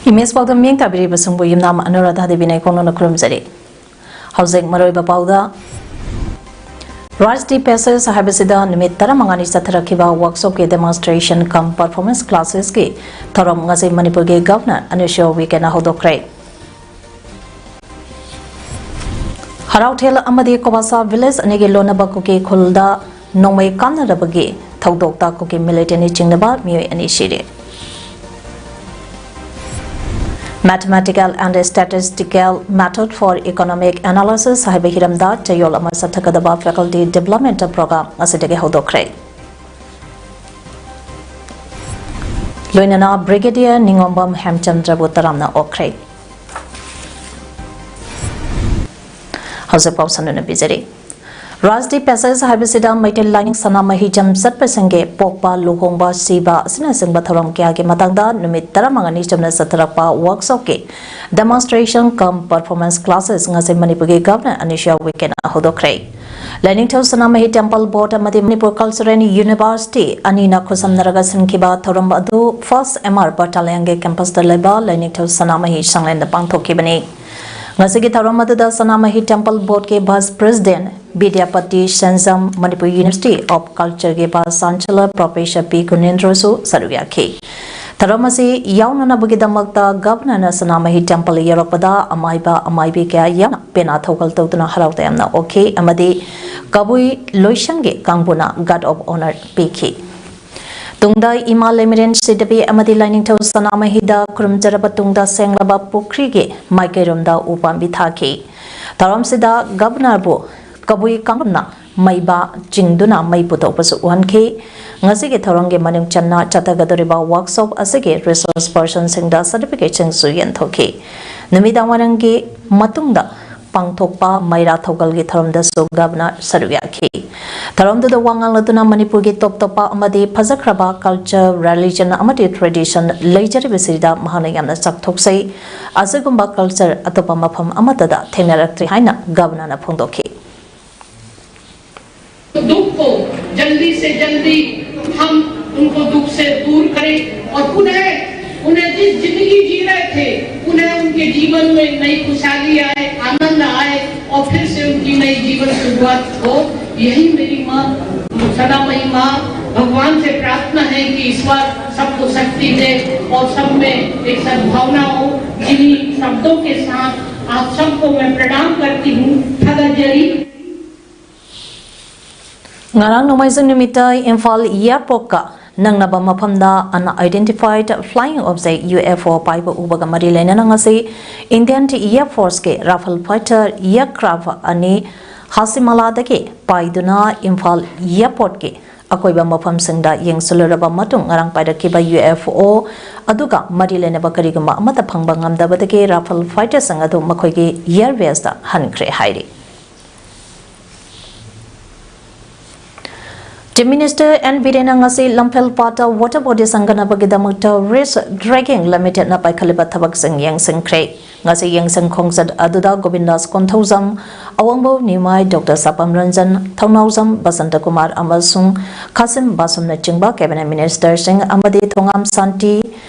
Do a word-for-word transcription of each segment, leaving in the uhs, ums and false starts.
Image ꯄꯥꯎꯗꯝ ꯃꯤꯠꯌꯦꯡ ꯇꯥꯕꯤꯔꯤꯕꯁꯤꯡꯕꯨ ꯌꯨꯝꯅꯥꯝ ꯑꯅꯨꯔꯥꯙꯥ ꯗꯦꯕꯤꯅ ꯏꯈꯣꯡꯅꯅ ꯈꯨꯔꯨꯝꯖꯔꯤ꯫ ꯍꯧꯖꯤꯛ ꯃꯔꯨꯑꯣꯏꯕ ꯄꯥꯎꯗ, Rajdi Passage ꯍꯥꯏꯕꯁꯤꯗ ꯅꯨꯃꯤꯠ ꯇꯔꯥꯃꯉꯥꯅꯤ ꯆꯠꯊꯔꯛꯈꯤꯕ workshopꯀꯤ demonstration cum performance classesꯀꯤ ꯊꯧꯔꯝ ꯉꯁꯤ ꯃꯅꯤꯄꯨꯔꯒꯤ Governor ꯑꯅꯨꯁꯨꯏꯌꯥ ꯎꯏꯀꯦꯅ ꯍꯧꯗꯣꯛꯈ꯭ꯔꯦ꯫ ꯍꯔꯥꯎꯊꯦꯜ ꯑꯃꯗꯤ ꯀꯣꯕꯥꯁꯥ village ꯑꯅꯤꯒꯤ ꯂꯣꯟꯅꯕ ꯀꯨꯀꯤ ꯈꯨꯜꯗ ꯅꯣꯡꯃꯩ ꯀꯥꯞꯅꯔꯕꯒꯤ ꯊꯧꯗꯣꯛꯇ ꯀꯨꯀꯤ militant ꯆꯤꯡꯅꯕ ꯃꯤꯑꯣꯏ ꯑꯅꯤ ꯁꯤꯔꯦ꯫ Mathematical and Statistical Method for Economic Analysis ꯍꯥꯏꯕ ꯍꯤꯔꯝꯗ ꯆꯌꯣꯜ ꯑꯃ ꯆꯠꯊꯒꯗꯕ faculty development program ꯉꯁꯤꯗꯒꯤ ꯍꯧꯗꯣꯛꯈ꯭ꯔꯦ꯫ ꯂꯣꯏꯅꯅ Brigadier ꯅꯤꯉꯣꯝꯕꯝ ꯍꯦꯝꯆꯟꯗ꯭ꯔꯕꯨ ꯇꯔꯥꯝꯅ ꯑꯣꯛꯈ꯭ꯔꯦ꯫ ꯍꯧꯖꯤꯛ ꯄꯥꯎ ꯁꯟꯗꯣꯛꯅ ꯄꯤꯖꯔꯤ꯫ Rajdi Passage ꯍꯥꯏꯕꯁꯤꯗ ꯃꯩꯇꯩ ꯂꯥꯏꯅꯤꯡ ꯁꯅꯥꯃꯍꯤ ꯆꯝ ꯆꯠꯄꯁꯤꯡꯒꯤ ꯄꯣꯛꯄ, ꯂꯨꯍꯣꯡꯕ, ꯁꯤꯕ ꯑꯁꯤꯅꯆꯤꯡꯕ ꯊꯧꯔꯝ ꯀꯌꯥꯒꯤ ꯃꯇꯥꯡꯗ ꯅꯨꯃꯤꯠ ꯇꯔꯥꯃꯉꯥꯅꯤ ꯆꯨꯞꯅ ꯆꯠꯊꯔꯛꯄ workshopꯀꯤ demonstration cum performance classes ꯉꯁꯤ ꯃꯅꯤꯄꯨꯔꯒꯤ Governor ꯑꯅꯨꯁꯨꯏꯌꯥ ꯎꯏꯀꯦꯅ ꯍꯧꯗꯣꯛꯈ꯭ꯔꯦ꯫ ꯂꯥꯏꯅꯤꯡꯊꯧ ꯁꯅꯥꯃꯍꯤ Temple Board ꯑꯃꯗꯤ ꯃꯅꯤꯄꯨꯔ Cultural University ꯑꯅꯤꯅ ꯈꯨꯠꯁꯝꯅꯔꯒ ꯁꯤꯟꯈꯤꯕ ꯊꯧꯔꯝ ꯑꯗꯨ First M R Battalionꯒꯤ campusꯇ ꯂꯩꯕ ꯂꯥꯏꯅꯤꯡꯊꯧ ꯁꯅꯥꯃꯍꯤ ꯁꯪꯂꯦꯟꯗ ꯄꯥꯡꯊꯣꯛꯈꯤꯕꯅꯤ꯫ ꯉꯁꯤꯒꯤ ꯊꯧꯔꯝ ꯑꯗꯨꯗ ꯁꯅꯥꯃꯍꯤ Temple Boardꯀꯤ Vice President Bidyapati Senjam, Manipur University of Cultureꯒꯤ Vice Chancellor Professor ꯄꯤ ꯒꯨꯅꯦꯟꯗ꯭ꯔꯁꯨ ꯁꯔꯨꯛ ꯌꯥꯈꯤ꯫ ꯊꯧꯔꯝ ꯑꯁꯤ ꯌꯥꯎꯅꯅꯕꯒꯤꯗꯃꯛꯇ Governorꯅ ꯁꯅꯥꯃꯍꯤ Temple ꯌꯧꯔꯛꯄꯗ ꯑꯃꯥꯏꯕ ꯑꯃꯥꯏꯕꯤ ꯀꯌꯥ ꯌꯥꯎꯅ ꯄꯦꯅꯥ ꯊꯧꯒꯜ ꯇꯧꯗꯨꯅ ꯍꯔꯥꯎ ꯇꯌꯥꯝꯅ ꯑꯣꯛꯈꯤ ꯑꯃꯗꯤ ꯀꯕꯨꯏ ꯂꯣꯏꯁꯪꯒꯤ ꯀꯥꯡꯕꯨꯅ guard of honour ꯄꯤꯈꯤ꯫ ꯇꯨꯡꯗ ꯏꯃꯥ ꯂꯩꯃꯔꯦꯟ ꯁꯤꯗꯕꯤ ꯑꯃꯗꯤ ꯂꯥꯏꯅꯤꯡꯊꯧ ꯁꯅꯥꯃꯍꯤꯗ ꯈꯨꯔꯨꯝꯖꯔꯕ ꯇꯨꯡꯗ ꯁꯦꯡꯂꯕ ꯄꯨꯈ꯭ꯔꯤꯒꯤ ꯃꯥꯏꯀꯩꯔꯣꯝꯗ ꯎ ꯄꯥꯝꯕꯤ ꯊꯥꯈꯤ꯫ ꯊꯧꯔꯝꯁꯤꯗ Governorꯕꯨ ꯀꯕꯨꯏ ꯀꯥꯡꯂꯨꯞꯅ ꯃꯩꯕꯥ ꯆꯤꯡꯗꯨꯅ ꯃꯩ ꯄꯨꯊꯣꯛꯄꯁꯨ ꯎꯍꯟꯈꯤ꯫ ꯉꯁꯤꯒꯤ ꯊꯧꯔꯝꯒꯤ ꯃꯅꯨꯡ ꯆꯟꯅ ꯆꯠꯊꯒꯗꯧꯔꯤꯕ ꯋꯥꯔꯛꯁꯣꯞ ꯑꯁꯤꯒꯤ ꯔꯤꯁꯣꯔꯁ ꯄꯔꯁꯟꯁꯤꯡꯗ ꯁꯥꯔꯇꯤꯐꯤꯀꯦꯠꯁꯤꯡꯁꯨ ꯌꯦꯟꯊꯣꯛꯈꯤ꯫ ꯅꯨꯃꯤꯗꯥꯡꯋꯥꯏꯔꯝꯒꯤ ꯃꯇꯨꯡꯗ ꯄꯥꯡꯊꯣꯛꯄ ꯃꯩꯔꯥ ꯊꯧꯒꯜꯒꯤ ꯊꯧꯔꯝꯗꯁꯨ ꯒꯕꯅꯔ ꯁꯔꯨꯛ ꯌꯥꯈꯤ꯫ ꯊꯧꯔꯝꯗꯨꯗ ꯋꯥ ꯉꯥꯡꯂꯗꯨꯅ ꯃꯅꯤꯄꯨꯔꯒꯤ ꯇꯣꯞ ꯇꯣꯞꯄ ꯑꯃꯗꯤ ꯐꯖꯈ꯭ꯔꯕ ꯀꯜꯆꯔ, ꯔꯤꯂꯤꯖꯟ ꯑꯃꯗꯤ ꯇ꯭ꯔꯦꯗꯤꯁꯟ ꯂꯩꯖꯔꯤꯕꯁꯤꯗ ꯃꯍꯥꯛꯅ ꯌꯥꯝꯅ ꯆꯥꯎꯊꯣꯛꯆꯩ꯫ ꯑꯁꯤꯒꯨꯝꯕ ꯀꯜꯆꯔ ꯑꯇꯣꯞꯄ ꯃꯐꯝ ꯑꯃꯠꯇꯗ ꯊꯦꯡꯅꯔꯛꯇ꯭ꯔꯤ ꯍꯥꯏꯅ ꯒꯕꯅꯔꯅ ꯐꯣꯡꯗꯣꯛꯈꯤ꯫ दुख को जल्दी से जल्दी हम उनको दुख से दूर करें और पुनः उन्हें जिस जिंदगी जी रहे थे, उन्हें उनके जीवन में नई खुशहाली आए, आनंद आए और फिर से उनकी नई जीवन शुरुआत हो। यही मेरी माँ, सदामयी माँ, भगवान से प्रार्थना है कि इस बार सबको शक्ति दे और सब में एक सद्भावना हो। जिन्हीं शब्दों के साथ आप सबको मैं प्रणाम करती हूँ। Thagajari. ꯉꯔꯥꯡ ꯅꯣꯡꯃꯥꯏꯖꯤꯡ ꯅꯨꯃꯤꯠꯇ ꯏꯝꯐꯥꯜ ꯏꯌꯥꯔꯄꯣꯔꯠꯀ ꯅꯛꯅꯕ ꯃꯐꯝꯗ unidentified flying object, UFO, ꯄꯥꯏꯕ ꯎꯕꯒ ꯃꯔꯤ ꯂꯩꯅꯅ ꯉꯁꯤ Indian Air Forceꯀꯤ Rafale fighter aircraft ꯑꯅꯤ ꯍꯥꯁꯤꯃꯂꯥꯗꯒꯤ ꯄꯥꯏꯗꯨꯅ ꯏꯝꯐꯥꯜ ꯏꯌꯥꯔꯄꯣꯔꯠꯀꯤ ꯑꯀꯣꯏꯕ ꯃꯐꯝꯁꯤꯡꯗ ꯌꯦꯡꯁꯤꯜꯂꯨꯔꯕ ꯃꯇꯨꯡ ꯉꯔꯥꯡ ꯄꯥꯏꯔꯛꯈꯤꯕ UFO ꯑꯗꯨꯒ ꯃꯔꯤ ꯂꯩꯅꯕ ꯀꯔꯤꯒꯨꯝꯕ ꯑꯃꯠꯇ ꯐꯪꯕ ꯉꯝꯗꯕꯗꯒꯤ Rafale fighterꯁꯤꯡ ꯑꯗꯨ ꯃꯈꯣꯏꯒꯤ air baseꯇ ꯍꯟꯈ꯭ꯔꯦ ꯍꯥꯏꯔꯤ꯫ Chief Minister N Birena ꯉꯁꯤ ꯂꯝꯐꯦꯜ ꯄꯥꯠꯇ water body ꯁꯦꯝꯒꯠꯅꯕꯒꯤꯗꯃꯛꯇ Reach Dredging Limitedꯅ ꯄꯥꯏꯈꯠꯂꯤꯕ ꯊꯕꯛꯁꯤꯡ ꯌꯦꯡꯁꯤꯟꯈ꯭ꯔꯦ꯫ ꯉꯁꯤ ꯌꯦꯡꯁꯤꯟ ꯈꯣꯡꯆꯠ ꯑꯗꯨꯗ ꯒꯣꯕꯤꯟꯗꯥꯁ ꯀꯣꯟꯊꯧꯖꯝ, ꯑꯋꯥꯡꯕꯧ ꯅꯤꯃꯥꯏ, ꯗꯣꯛꯇꯔ ꯁꯥꯄꯝ ꯔꯟꯖꯟ, ꯊꯧꯅꯥꯎꯖꯝ ꯕꯁꯟꯇꯀꯨꯃꯥꯔ ꯑꯃꯁꯨꯡ ꯈꯥꯁꯤꯝ ꯕꯥꯁꯨꯝꯅꯆꯤꯡꯕ cabinet ministerꯁꯤꯡ ꯑꯃꯗꯤ ꯊꯣꯉꯥꯝ ꯁꯥꯟꯇꯤ,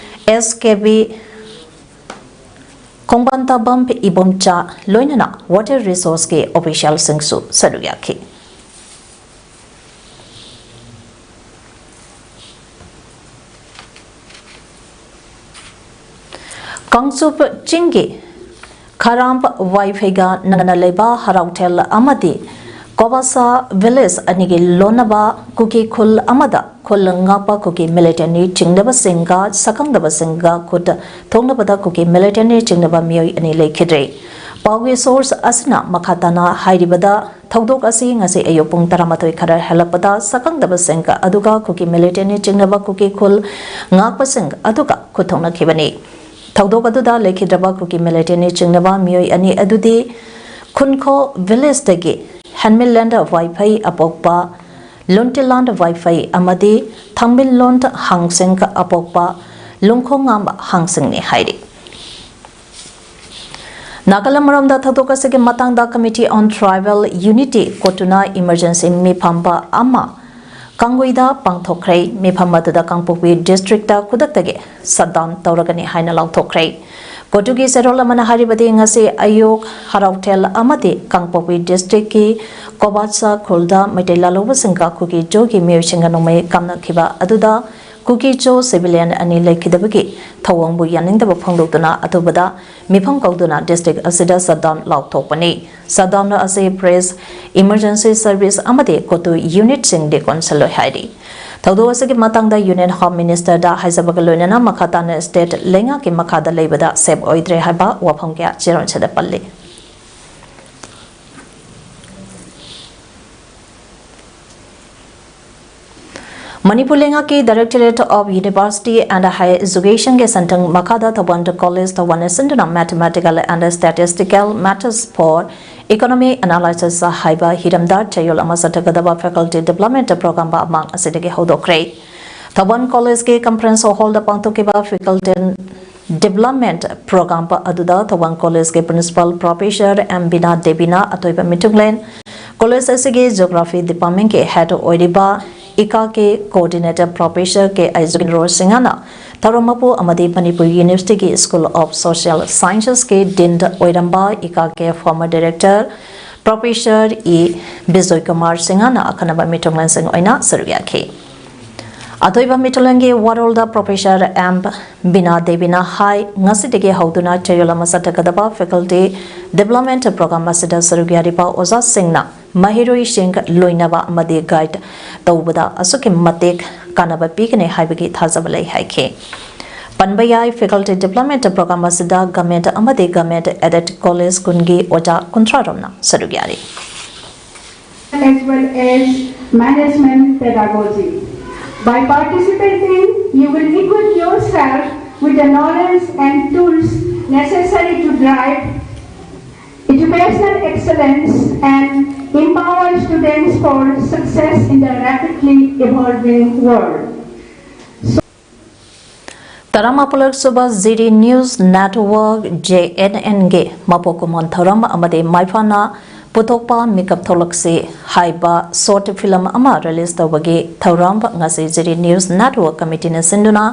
S K B, ꯈꯣꯡꯕꯥꯟ ꯇꯥꯕꯝ ꯏꯕꯣꯝꯆꯥ ꯂꯣꯏꯅꯅ water resourceꯀꯤ officialꯁꯤꯡꯁꯨ ꯁꯔꯨꯛ ꯌꯥꯈꯤ꯫ ꯀꯥꯡꯆꯨꯞ ꯆꯤꯡꯒꯤ ꯈꯔꯥꯝ ꯋꯥꯏꯐꯩꯒ ꯅꯛꯅꯅ ꯂꯩꯕ ꯍꯔꯥꯎꯊꯦꯜ ꯑꯃꯗꯤ ꯀꯣꯕꯥꯁꯥ village ꯑꯅꯤꯒꯤ ꯂꯣꯟꯅꯕ ꯀꯨꯀꯤ ꯈꯨꯜ ꯑꯃꯗ ꯈꯨꯜ ꯉꯥꯛꯄ ꯀꯨꯀꯤ militantꯅ ꯆꯤꯡꯅꯕꯁꯤꯡꯒ ꯁꯛꯈꯪꯗꯕꯁꯤꯡꯒ ꯈꯨꯠ ꯊꯣꯛꯅꯕꯗ ꯀꯨꯀꯤ militantꯅ ꯆꯤꯡꯅꯕ ꯃꯤꯑꯣꯏ ꯑꯅꯤ ꯂꯩꯈꯤꯗ꯭ꯔꯦ꯫ ꯄꯥꯎꯒꯤ source ꯑꯁꯤꯅ ꯃꯈꯥ ꯇꯥꯅ ꯍꯥꯏꯔꯤꯕꯗ, ꯊꯧꯗꯣꯛ ꯑꯁꯤ ꯉꯁꯤ ꯑꯌꯨꯛ ꯄꯨꯡ ꯇꯔꯥꯃꯥꯊꯣꯏ ꯈꯔ ꯍꯦꯜꯂꯛꯄꯗ ꯁꯛꯈꯪꯗꯕꯁꯤꯡ ꯑꯗꯨꯒ ꯀꯨꯀꯤ militant ꯅ ꯆꯤꯡꯅꯕ ꯀꯨꯀꯤ ꯈꯨꯜ ꯉꯥꯛꯄꯁꯤꯡ ꯑꯗꯨꯒ ꯈꯨꯠꯊꯣꯛꯅꯈꯤꯕꯅꯤ꯫ ꯊꯧꯗꯣꯛ ꯑꯗꯨꯗ ꯂꯩꯈꯤꯗ꯭ꯔꯕ ꯀꯨꯀꯤ militant ꯅ ꯆꯤꯡꯅꯕ ꯃꯤꯑꯣꯏ ꯑꯅꯤ ꯑꯗꯨꯗꯤ ꯈꯨꯟꯈꯣ village ꯇꯒꯤ ꯍꯦꯟꯃꯤꯟꯂꯦꯟ ꯋꯥꯏꯐꯩ ꯑꯄꯣꯛꯄ ꯂꯨꯟꯇꯤꯂꯥꯟ ꯋꯥꯏꯐꯩ ꯑꯃꯗꯤ ꯊꯥꯡꯃꯤꯟꯂꯣꯟ ꯍꯥꯡꯁꯤꯡ ꯑꯄꯣꯛꯄ ꯂꯨꯡꯈꯣꯉꯥꯝꯕ ꯍꯥꯡꯁꯤꯡꯅꯤ ꯍꯥꯏꯔꯤ꯫ ꯅꯥꯒꯥꯂꯦꯟ ꯃꯔꯝꯗ ꯊꯧꯗꯣꯛ ꯑꯁꯤꯒꯤ ꯃꯇꯥꯡꯗ Committee on Tribal Unity ꯀꯣꯇꯨꯅ emergency ꯃꯤꯐꯝ ꯑꯃ ꯀꯥꯡꯒꯨꯏꯗ ꯄꯥꯡꯊꯣꯛꯈ꯭ꯔꯦ꯫ ꯃꯤꯐꯝ ꯑꯗꯨꯗ ꯀꯥꯡꯄꯣꯛꯄꯤ district ꯈꯨꯗꯛꯇꯒꯤ shutdown ꯇꯧꯔꯒꯅꯤ ꯍꯥꯏꯅ ꯂꯥꯎꯊꯣꯛꯈ꯭ꯔꯦ꯫ ꯀꯣꯇꯨꯒꯤ ꯆꯦꯔꯣꯜ ꯑꯃꯅ ꯍꯥꯏꯔꯤꯕꯗꯤ ꯉꯁꯤ ꯑꯌꯨꯛ ꯍꯔꯥꯎꯊꯦꯜ ꯑꯃꯗꯤ ꯀꯥꯡꯄꯣꯛꯄꯤ district ꯀꯤ ꯀꯣꯕꯥꯠꯁꯥ ꯈꯨꯜꯗ ꯃꯩꯇꯩ ꯂꯥꯜꯍꯧꯕꯁꯤꯡꯒ ꯀꯨꯀꯤ ꯖꯣꯒꯤ ꯃꯤꯑꯣꯏꯁꯤꯡꯒ ꯅꯣꯡꯃꯩ ꯀꯥꯞꯅꯈꯤꯕ ꯑꯗꯨꯗ ꯀꯨꯀꯤ ꯖꯣ civilian ꯑꯅꯤ ꯂꯩꯈꯤꯗꯕꯒꯤ ꯊꯧꯑꯣꯡꯕꯨ ꯌꯥꯅꯤꯡꯗꯕ ꯐꯣꯡꯗꯣꯛꯇꯨꯅ ꯑꯊꯨꯕꯗ ꯃꯤꯐꯝ ꯀꯧꯗꯨꯅ district ꯑꯁꯤꯗ shutdown ꯂꯥꯎꯊꯣꯛꯄꯅꯤ꯫ Shutdown ꯑꯁꯤ press, emergency service ꯑꯃꯗꯤ ꯀꯣꯇꯨ unit ꯁꯤꯡꯗꯤ ꯀꯣꯟꯁꯤꯜꯂꯣꯏ ꯍꯥꯏꯔꯤ꯫ ꯊꯧꯗꯣꯛ ꯑꯁꯤꯒꯤ ꯃꯇꯥꯡꯗ Union Home Minister ꯗ ꯍꯥꯏꯖꯕꯒ ꯂꯣꯏꯅꯅ ꯃꯈꯥ ꯇꯥꯅ state ꯂꯩꯉꯥꯛꯀꯤ ꯃꯈꯥꯗ ꯂꯩꯕꯗ safe ꯑꯣꯏꯗ꯭ꯔꯦ ꯍꯥꯏꯕ ꯋꯥꯐꯝ ꯀꯌꯥ ꯆꯦꯔꯣꯜꯁꯤꯗ ꯄꯜꯂꯤ꯫ ꯃꯅꯤꯄꯨꯔ ꯂꯩꯉꯥꯛꯀꯤ Directorate of University and Higher Education ꯒꯤ ꯁꯦꯟꯊꯪ ꯃꯈꯥꯗ ꯊꯧꯕꯥꯜ College ꯊꯧꯕꯥꯜꯅ ꯁꯤꯟꯗꯨꯅ Mathematical and Statistical Methods for Economic Analysis ꯍꯥꯏꯕ ꯍꯤꯔꯝꯗ ꯆꯌꯣꯜ ꯑꯃ ꯆꯠꯊꯒꯗꯕ Faculty Development Program ꯑꯃ ꯑꯁꯤꯗꯒꯤ ꯍꯧꯗꯣꯛꯈ꯭ꯔꯦ꯫ ꯊꯧꯕꯥꯜ College ꯀꯤ conference hall ꯗ ꯄꯥꯡꯊꯣꯛꯈꯤꯕ Faculty Development Program ꯑꯗꯨꯗ ꯊꯧꯕꯥꯜ College ꯀꯤ Principal Professor ꯑꯦꯝ ꯕꯤꯅꯥ ꯗꯦꯕꯤꯅ ꯑꯊꯣꯏꯕ ꯃꯤꯊꯨꯡꯂꯦꯟ, college ꯑꯁꯤꯒꯤ Geography Department ꯀꯤ head ꯑꯣꯏꯔꯤꯕ ꯏꯀꯥ ꯀꯦ Coordinator Professor ꯀꯦ ꯑꯥꯏ ꯖꯣꯒꯦꯟꯗ꯭ꯔꯣ ꯁꯤꯡꯍꯅ ꯊꯧꯔꯝ ꯃꯄꯨ ꯑꯃꯗꯤ ꯃꯅꯤꯄꯨꯔ University ꯒꯤ School of Social Sciences ꯀꯤ Dean ꯑꯣꯏꯔꯝꯕ ꯏꯀꯥ ꯀꯦ former Director Professor E Bijoy Kumar ꯁꯤꯡꯍꯅ ꯑꯈꯟꯅꯕ ꯃꯤꯊꯨꯡꯂꯦꯟꯁꯤꯡ ꯑꯣꯏꯅ ꯁꯔꯨꯛ ꯌꯥꯈꯤ꯫ ꯑꯊꯣꯏꯕ ꯃꯤꯊꯨꯡꯂꯦꯟꯒꯤ ꯋꯥꯔꯣꯜꯗ Professor ꯑꯦꯝ ꯕꯤꯅꯥ ꯗꯦꯕꯤꯅ ꯍꯥꯏ, ꯉꯁꯤꯗꯒꯤ ꯍꯧꯗꯨꯅ ꯆꯌꯣꯜ ꯑꯃ ꯆꯠꯊꯒꯗꯕ Faculty Development Program ꯑꯁꯤꯗ ꯁꯔꯨꯛ ꯌꯥꯔꯤꯕ ꯑꯣꯖꯥꯁꯤꯡꯅ ꯃꯍꯩꯔꯣꯏꯁꯤꯡ ꯂꯣꯏꯅꯕ ꯑꯃꯗꯤ guide ꯇꯧꯕꯗ ꯑꯁꯨꯛꯀꯤ ꯃꯇꯤꯛ ꯀꯥꯟꯅꯕ ꯄꯤꯒꯅꯤ ꯍꯥꯏꯕꯒꯤ ꯊꯥꯖꯕ ꯂꯩ ꯍꯥꯏꯈꯤ꯫ ꯄꯟꯕ ꯌꯥꯏ, Faculty Development Program ꯑꯁꯤꯗ government ꯑꯃꯗꯤ government aided college ꯀꯨꯟꯒꯤ ꯑꯣꯖꯥ ꯀꯨꯟꯊ꯭ꯔꯥ ꯔꯣꯝꯅ ꯁꯔꯨꯛ ꯌꯥꯔꯤ꯫ as well as management pedagogy. By participating, you will equip yourself with the knowledge and tools necessary to drive educational excellence and empower students for success in the rapidly evolving world. ꯇꯔꯥꯃꯥꯄꯜ ꯁꯨꯕ ꯖꯤꯔꯤ news network, J N ꯑꯦꯟꯒꯤ ꯃꯄꯣꯛ ꯀꯨꯝꯑꯣꯟ ꯊꯧꯔꯝ ꯑꯃꯗꯤ ꯃꯥꯏꯐꯥꯅ ꯄꯨꯊꯣꯛꯄ ꯃꯤꯀꯞ ꯊꯣꯛꯂꯛꯁꯤ ꯍꯥꯏꯕ short film ꯑꯃ ꯔꯤꯂꯤꯖ ꯇꯧꯕꯒꯤ ꯊꯧꯔꯝ ꯉꯁꯤ ꯖꯤꯔꯤ ꯅ꯭ꯌꯨꯁ ꯅꯦꯠꯋꯔꯛ ꯀꯃꯤꯇꯤꯅ ꯁꯤꯟꯗꯨꯅ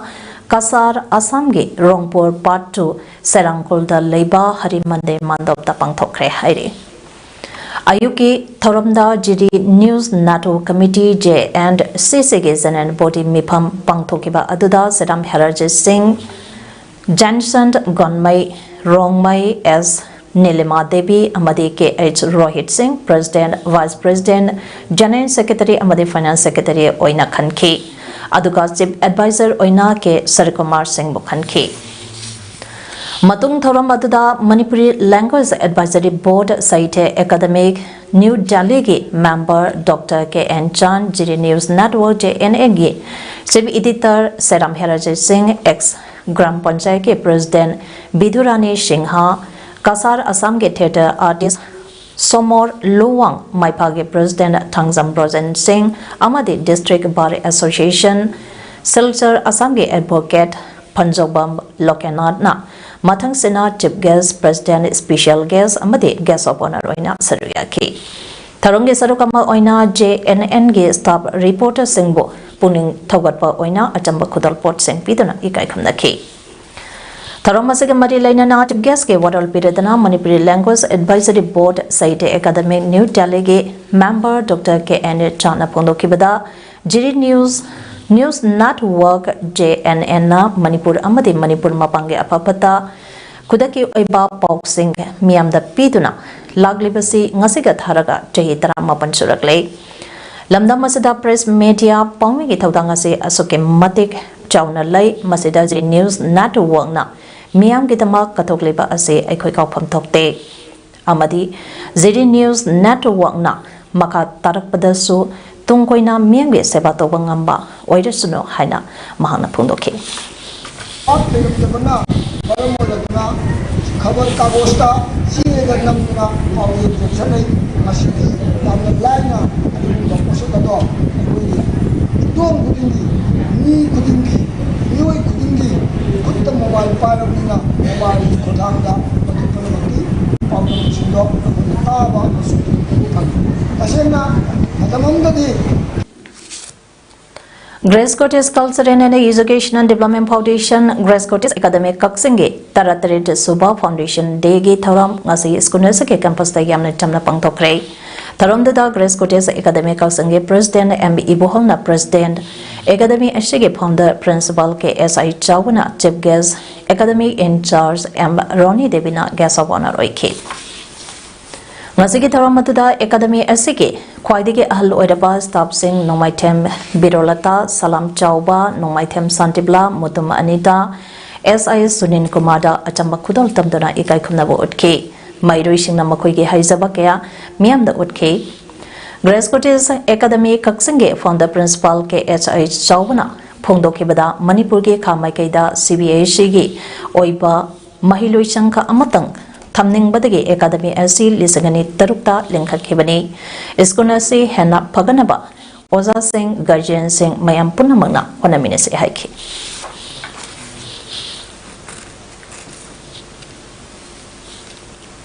ꯀꯁꯥꯔ, ꯑꯁꯥꯝꯒꯤ ꯔꯣꯡꯄꯨꯔ ꯄꯥꯔꯠ ꯇꯨ ꯁꯦꯔꯥꯡꯈꯣꯜꯗ ꯂꯩꯕ ꯍꯔꯤ ꯃꯟꯗꯤꯔ ꯃꯥꯟꯗꯣꯞꯇ ꯄꯥꯡꯊꯣꯛꯈ꯭ꯔꯦ ꯍꯥꯏꯔꯤ꯫ ꯑꯌꯨꯛꯀꯤ ꯊꯧꯔꯝꯗ Jiri news network committee, J N C ꯁꯤꯒꯤ ꯖꯦꯅꯔꯦꯜ ꯕꯣꯗꯤ ꯃꯤꯐꯝ ꯄꯥꯡꯊꯣꯛꯈꯤꯕ ꯑꯗꯨꯗ ꯁꯦꯔꯥꯝ ꯍꯦꯔꯥꯖꯤꯠ ꯁꯤꯡ, ꯖꯦꯟꯁꯟ ꯒꯣꯟꯃꯩ, ꯔꯣꯡꯃꯩ ꯑꯦꯁ ꯅꯤꯂꯤꯃꯥ ꯗꯦꯕꯤ ꯑꯃꯗꯤ ꯀꯦ ꯑꯩꯆ ꯔꯣꯍꯤꯠ ꯁꯤꯡ, president, vice president, general secretary ꯑꯃꯗꯤ ꯐꯥꯏꯅꯥꯟꯁ ꯁꯦꯀ꯭ꯔꯦꯇꯔꯤ ꯑꯣꯏꯅ ꯈꯟꯈꯤ꯫ ꯑꯗꯨꯒ ꯆꯤꯐ ꯑꯦꯗꯚꯥꯏꯖꯔ ꯑꯣꯏꯅ ꯀꯦ ꯁꯔꯤꯀꯨꯃꯥꯔ ꯁꯤꯡꯕꯨ ꯈꯟꯈꯤ꯫ ꯃꯇꯨꯡ ꯊꯧꯔꯝ ꯑꯗꯨꯗ Manipuri language advisory board, Sahitya academy, new ꯗꯦꯜꯂꯤꯒꯤ member doctor K N Chan, Jiri news network, J N ꯑꯦꯟꯒꯤ chief editor Seram Herajit Singh, ex gram ꯄꯟꯆꯥꯌꯠꯀꯤ ꯄ꯭ꯔꯦꯁꯤꯗꯦꯟꯠ ꯕꯤꯗꯨꯔꯥꯅꯤ ꯁꯤꯡꯍ, ꯀꯁꯥꯔ ꯑꯁꯥꯝꯒꯤ ꯊꯤꯌꯦꯇꯔ ꯑꯥꯔꯇꯤꯁ ꯁꯣꯃꯣꯔ ꯂꯨꯋꯥꯡ, ꯃꯥꯏꯐꯥꯒꯤ ꯄ꯭ꯔꯦꯁꯤꯗꯦꯟꯠ ꯊꯥꯡꯖꯝ ꯕ꯭ꯔꯣꯖꯦꯟ ꯁꯤꯡ ꯑꯃꯗꯤ ꯗꯤꯁꯇ꯭ꯔꯤꯛ ꯕꯥꯔ ꯑꯦꯁꯣꯁꯤꯌꯦꯁꯟ ꯁꯤꯜꯆꯔ ꯑꯁꯥꯝꯒꯤ ꯑꯦꯗꯚꯣꯀꯦꯠ ꯐꯟꯖꯧꯕꯝ ꯂꯣꯀꯦꯅꯥꯊꯅ ꯃꯊꯪꯁꯤꯅ chief guest, president, special guest ꯑꯃꯗꯤ ꯒꯦꯁ ꯑꯣꯐ ꯑꯣꯅꯔ ꯑꯣꯏꯅ ꯁꯔꯨꯛ ꯌꯥꯈꯤ꯫ ꯊꯧꯔꯝꯒꯤ ꯁꯔꯨꯛ ꯑꯃ ꯑꯣꯏꯅ ꯖꯦ ꯑꯦꯟ ꯑꯦꯟꯒꯤ ꯁ꯭ꯇꯥꯐ ꯔꯤꯄꯣꯔꯇꯔꯁꯤꯡꯕꯨ ꯄꯨꯛꯅꯤꯡ ꯊꯧꯒꯠꯄ ꯑꯣꯏꯅ ꯑꯆꯝꯕ ꯈꯨꯗꯣꯜꯄꯣꯠꯁꯤꯡ ꯄꯤꯗꯨꯅ ꯏꯀꯥꯏ ꯈꯨꯝꯅꯈꯤ꯫ ꯊꯧꯔꯝ ꯑꯁꯤꯒ ꯃꯔꯤ ꯂꯩꯅꯅ ꯆꯤꯐ ꯒꯦꯁꯀꯤ ꯋꯥꯔꯣꯜ ꯄꯤꯔꯗꯨꯅ Manipuri language advisory board, Sahitya academy, new ꯗꯦꯜꯂꯤꯒꯤ ꯃꯦꯝꯕꯔ ꯗꯣꯛꯇꯔ ꯀꯦ ꯑꯦꯟ ꯆꯥꯟꯅ ꯐꯣꯡꯗꯣꯛꯈꯤꯕꯗ, Jiri news, news network, J N ꯑꯦꯟꯅ ꯃꯅꯤꯄꯨꯔ ꯑꯃꯗꯤ ꯃꯅꯤꯄꯨꯔ ꯃꯄꯥꯟꯒꯤ ꯑꯐ ꯐꯠꯇ, ꯈꯨꯗꯛꯀꯤ ꯑꯣꯏꯕ ꯄꯥꯎꯁꯤꯡ ꯃꯤꯌꯥꯝꯗ ꯄꯤꯗꯨꯅ ꯂꯥꯛꯂꯤꯕꯁꯤ ꯉꯁꯤꯒ ꯊꯥꯔꯒ ꯆꯍꯤ ꯇꯔꯥꯃꯥꯄꯜ ꯁꯨꯔꯛꯂꯦ꯫ ꯂꯝꯗꯝ ꯑꯁꯤꯗ ꯄ꯭ꯔꯦꯁ ꯃꯦꯗꯤꯌꯥ ꯄꯥꯎꯃꯤꯒꯤ ꯊꯧꯗꯥꯡ ꯑꯁꯤ ꯑꯁꯨꯛꯀꯤ ꯃꯇꯤꯛ ꯆꯥꯎꯅ ꯂꯩ꯫ ꯃꯁꯤꯗ ꯖꯤꯔꯤ ꯅ꯭ꯌꯨꯁ ꯅꯦꯠꯋꯔꯛꯅ ꯃꯤꯌꯥꯝꯒꯤꯗꯃꯛ ꯀꯠꯊꯣꯛꯂꯤꯕ ꯑꯁꯤ ꯑꯩꯈꯣꯏ ꯀꯥꯎꯐꯝ ꯊꯣꯛꯇꯦ꯫ ꯑꯃꯗꯤ ꯖꯤꯔꯤ ꯅ꯭ꯌꯨꯁ ꯅꯦꯠꯋꯔꯛꯅ ꯃꯈꯥ ꯇꯥꯔꯛꯄꯗꯁꯨ ꯇꯨꯡ ꯀꯣꯏꯅ ꯃꯤꯌꯥꯝꯒꯤ ꯁꯦꯕꯥ ꯇꯧꯕ ꯉꯝꯕ ꯑꯣꯏꯔꯁꯅꯨ ꯍꯥꯏꯅ ꯃꯍꯥꯛꯅ ꯐꯣꯡꯗꯣꯛꯈꯤ꯫ ꯄꯥꯛ ꯂꯩꯔꯝꯗꯕꯅ ꯃꯔꯝ ꯑꯣꯏꯔꯗꯨꯅ ꯈꯕꯔ ꯀꯥꯒꯣꯖꯇ ꯆꯦꯗ ꯅꯝꯗꯨꯅ ꯄꯥꯎꯖꯦꯜ ꯄꯨꯁꯜꯂꯛꯏ꯫ ꯃꯁꯤꯗꯤ ꯌꯥꯝꯅ ꯂꯥꯏꯅ ꯑꯗꯨꯒꯨꯝꯕ ꯄꯣꯠꯁꯛ ꯑꯗꯣ ꯑꯩꯈꯣꯏꯒꯤ ꯌꯨꯝꯊꯣꯡ ꯈꯨꯗꯤꯡꯒꯤ, ꯃꯤ ꯈꯨꯗꯤꯡꯒꯤ, ꯃꯤꯑꯣꯏ ꯈꯨꯗꯤꯡꯒꯤ ꯈꯨꯠꯇ ꯃꯣꯕꯥꯏꯜ ꯄꯥꯏꯔꯕꯅꯤꯅ ꯃꯣꯕꯥꯏꯜꯒꯤ ꯈꯨꯠꯊꯥꯡꯗ ꯃꯗꯨ ꯄꯨꯝꯅꯃꯛꯀꯤ ꯄꯥꯎꯗꯝꯁꯤꯡꯗꯣ ꯑꯩꯈꯣꯏꯅ ꯇꯥꯕ ꯑꯃꯁꯨꯡ ꯎꯕ ꯐꯪꯉꯤ꯫ ꯇꯁꯦꯡꯅ ꯃꯇꯝ ꯑꯃꯗꯗꯤ Grace Cottage Cultural and Educational Development Foundation, Grace Cottage Academy ꯀꯛꯆꯤꯡꯒꯤ ꯇꯔꯥꯇꯔꯦꯠ ꯁꯨꯕ Foundation Dayꯒꯤ ꯊꯧꯔꯝ ꯉꯁꯤ ꯁ꯭ꯀꯨꯜ ꯑꯁꯤꯒꯤ campusꯇ ꯌꯥꯝꯅ ꯆꯝꯅ ꯄꯥꯡꯊꯣꯛꯈ꯭ꯔꯦ꯫ ꯊꯧꯔꯝꯗꯨꯗ Grace Cottage Academy ꯀꯛꯆꯤꯡꯒꯤ President ꯑꯦꯝ ꯏꯕꯣꯍꯜꯅ President, Academy ꯑꯁꯤꯒꯤ Founder Principal K S I ꯆꯥꯎꯕꯅ Chief Guest, Academy in Charge M Roni ꯗꯦꯕꯤꯅ Guest of Honour ꯑꯣꯏꯈꯤ꯫ ꯉꯁꯤꯒꯤ ꯊꯧꯔꯝ ꯑꯗꯨꯗ Academy ꯑꯁꯤꯒꯤ ꯈ꯭ꯋꯥꯏꯗꯒꯤ ꯑꯍꯜ ꯑꯣꯏꯔꯕ staffꯁꯤꯡ ꯅꯣꯡꯃꯥꯏꯊꯦꯝ ꯕꯤꯔꯣꯂꯇꯥ, ꯁꯂꯥꯝ ꯆꯥꯎꯕ, ꯅꯣꯡꯃꯥꯏꯊꯦꯝ ꯁꯥꯟꯇꯤꯕꯂꯥ, ꯃꯨꯇꯨꯝ ꯑꯅꯤꯇꯥ, ꯑꯦꯁ ꯑꯥꯏ ꯁꯨꯅꯤꯜ ꯀꯨꯃꯥꯔꯗ ꯑꯆꯝꯕ ꯈꯨꯗꯣꯜ ꯇꯝꯗꯨꯅ ꯏꯀꯥꯏ ꯈꯨꯝꯅꯕ ꯎꯠꯈꯤ꯫ ꯃꯍꯩꯔꯣꯏꯁꯤꯡꯅ ꯃꯈꯣꯏꯒꯤ ꯍꯩꯖꯕ ꯀꯌꯥ ꯃꯤꯌꯥꯝꯗ ꯎꯠꯈꯤ꯫ Grace Cottage Academy ꯀꯛꯆꯤꯡꯒꯤ Founder Principal K S I ꯆꯥꯎꯕꯅ ꯐꯣꯡꯗꯣꯛꯈꯤꯕꯗ, ꯃꯅꯤꯄꯨꯔꯒꯤ ꯈꯥ ꯃꯥꯏꯀꯩꯗ ꯁꯤ ꯕꯤ ꯑꯦꯁ ꯏꯒꯤ ꯑꯣꯏꯕ ꯃꯍꯩꯂꯣꯏꯁꯪ ꯑꯃꯇꯪ ꯊꯝꯅꯤꯡꯕꯗꯒꯤ Academy ꯑꯁꯤ ꯂꯤꯁꯤꯡ ꯑꯅꯤ ꯇꯔꯨꯛꯇ ꯂꯤꯡꯈꯠꯈꯤꯕꯅꯤ꯫ ꯁ꯭ꯀꯨꯜ ꯑꯁꯤ ꯍꯦꯟꯅ ꯐꯒꯠꯅꯕ ꯑꯣꯖꯥꯁꯤꯡ, guardianꯁꯤꯡ ꯃꯌꯥꯝ ꯄꯨꯝꯅꯃꯛꯅ ꯍꯣꯠꯅꯃꯤꯟꯅꯁꯤ ꯍꯥꯏꯈꯤ꯫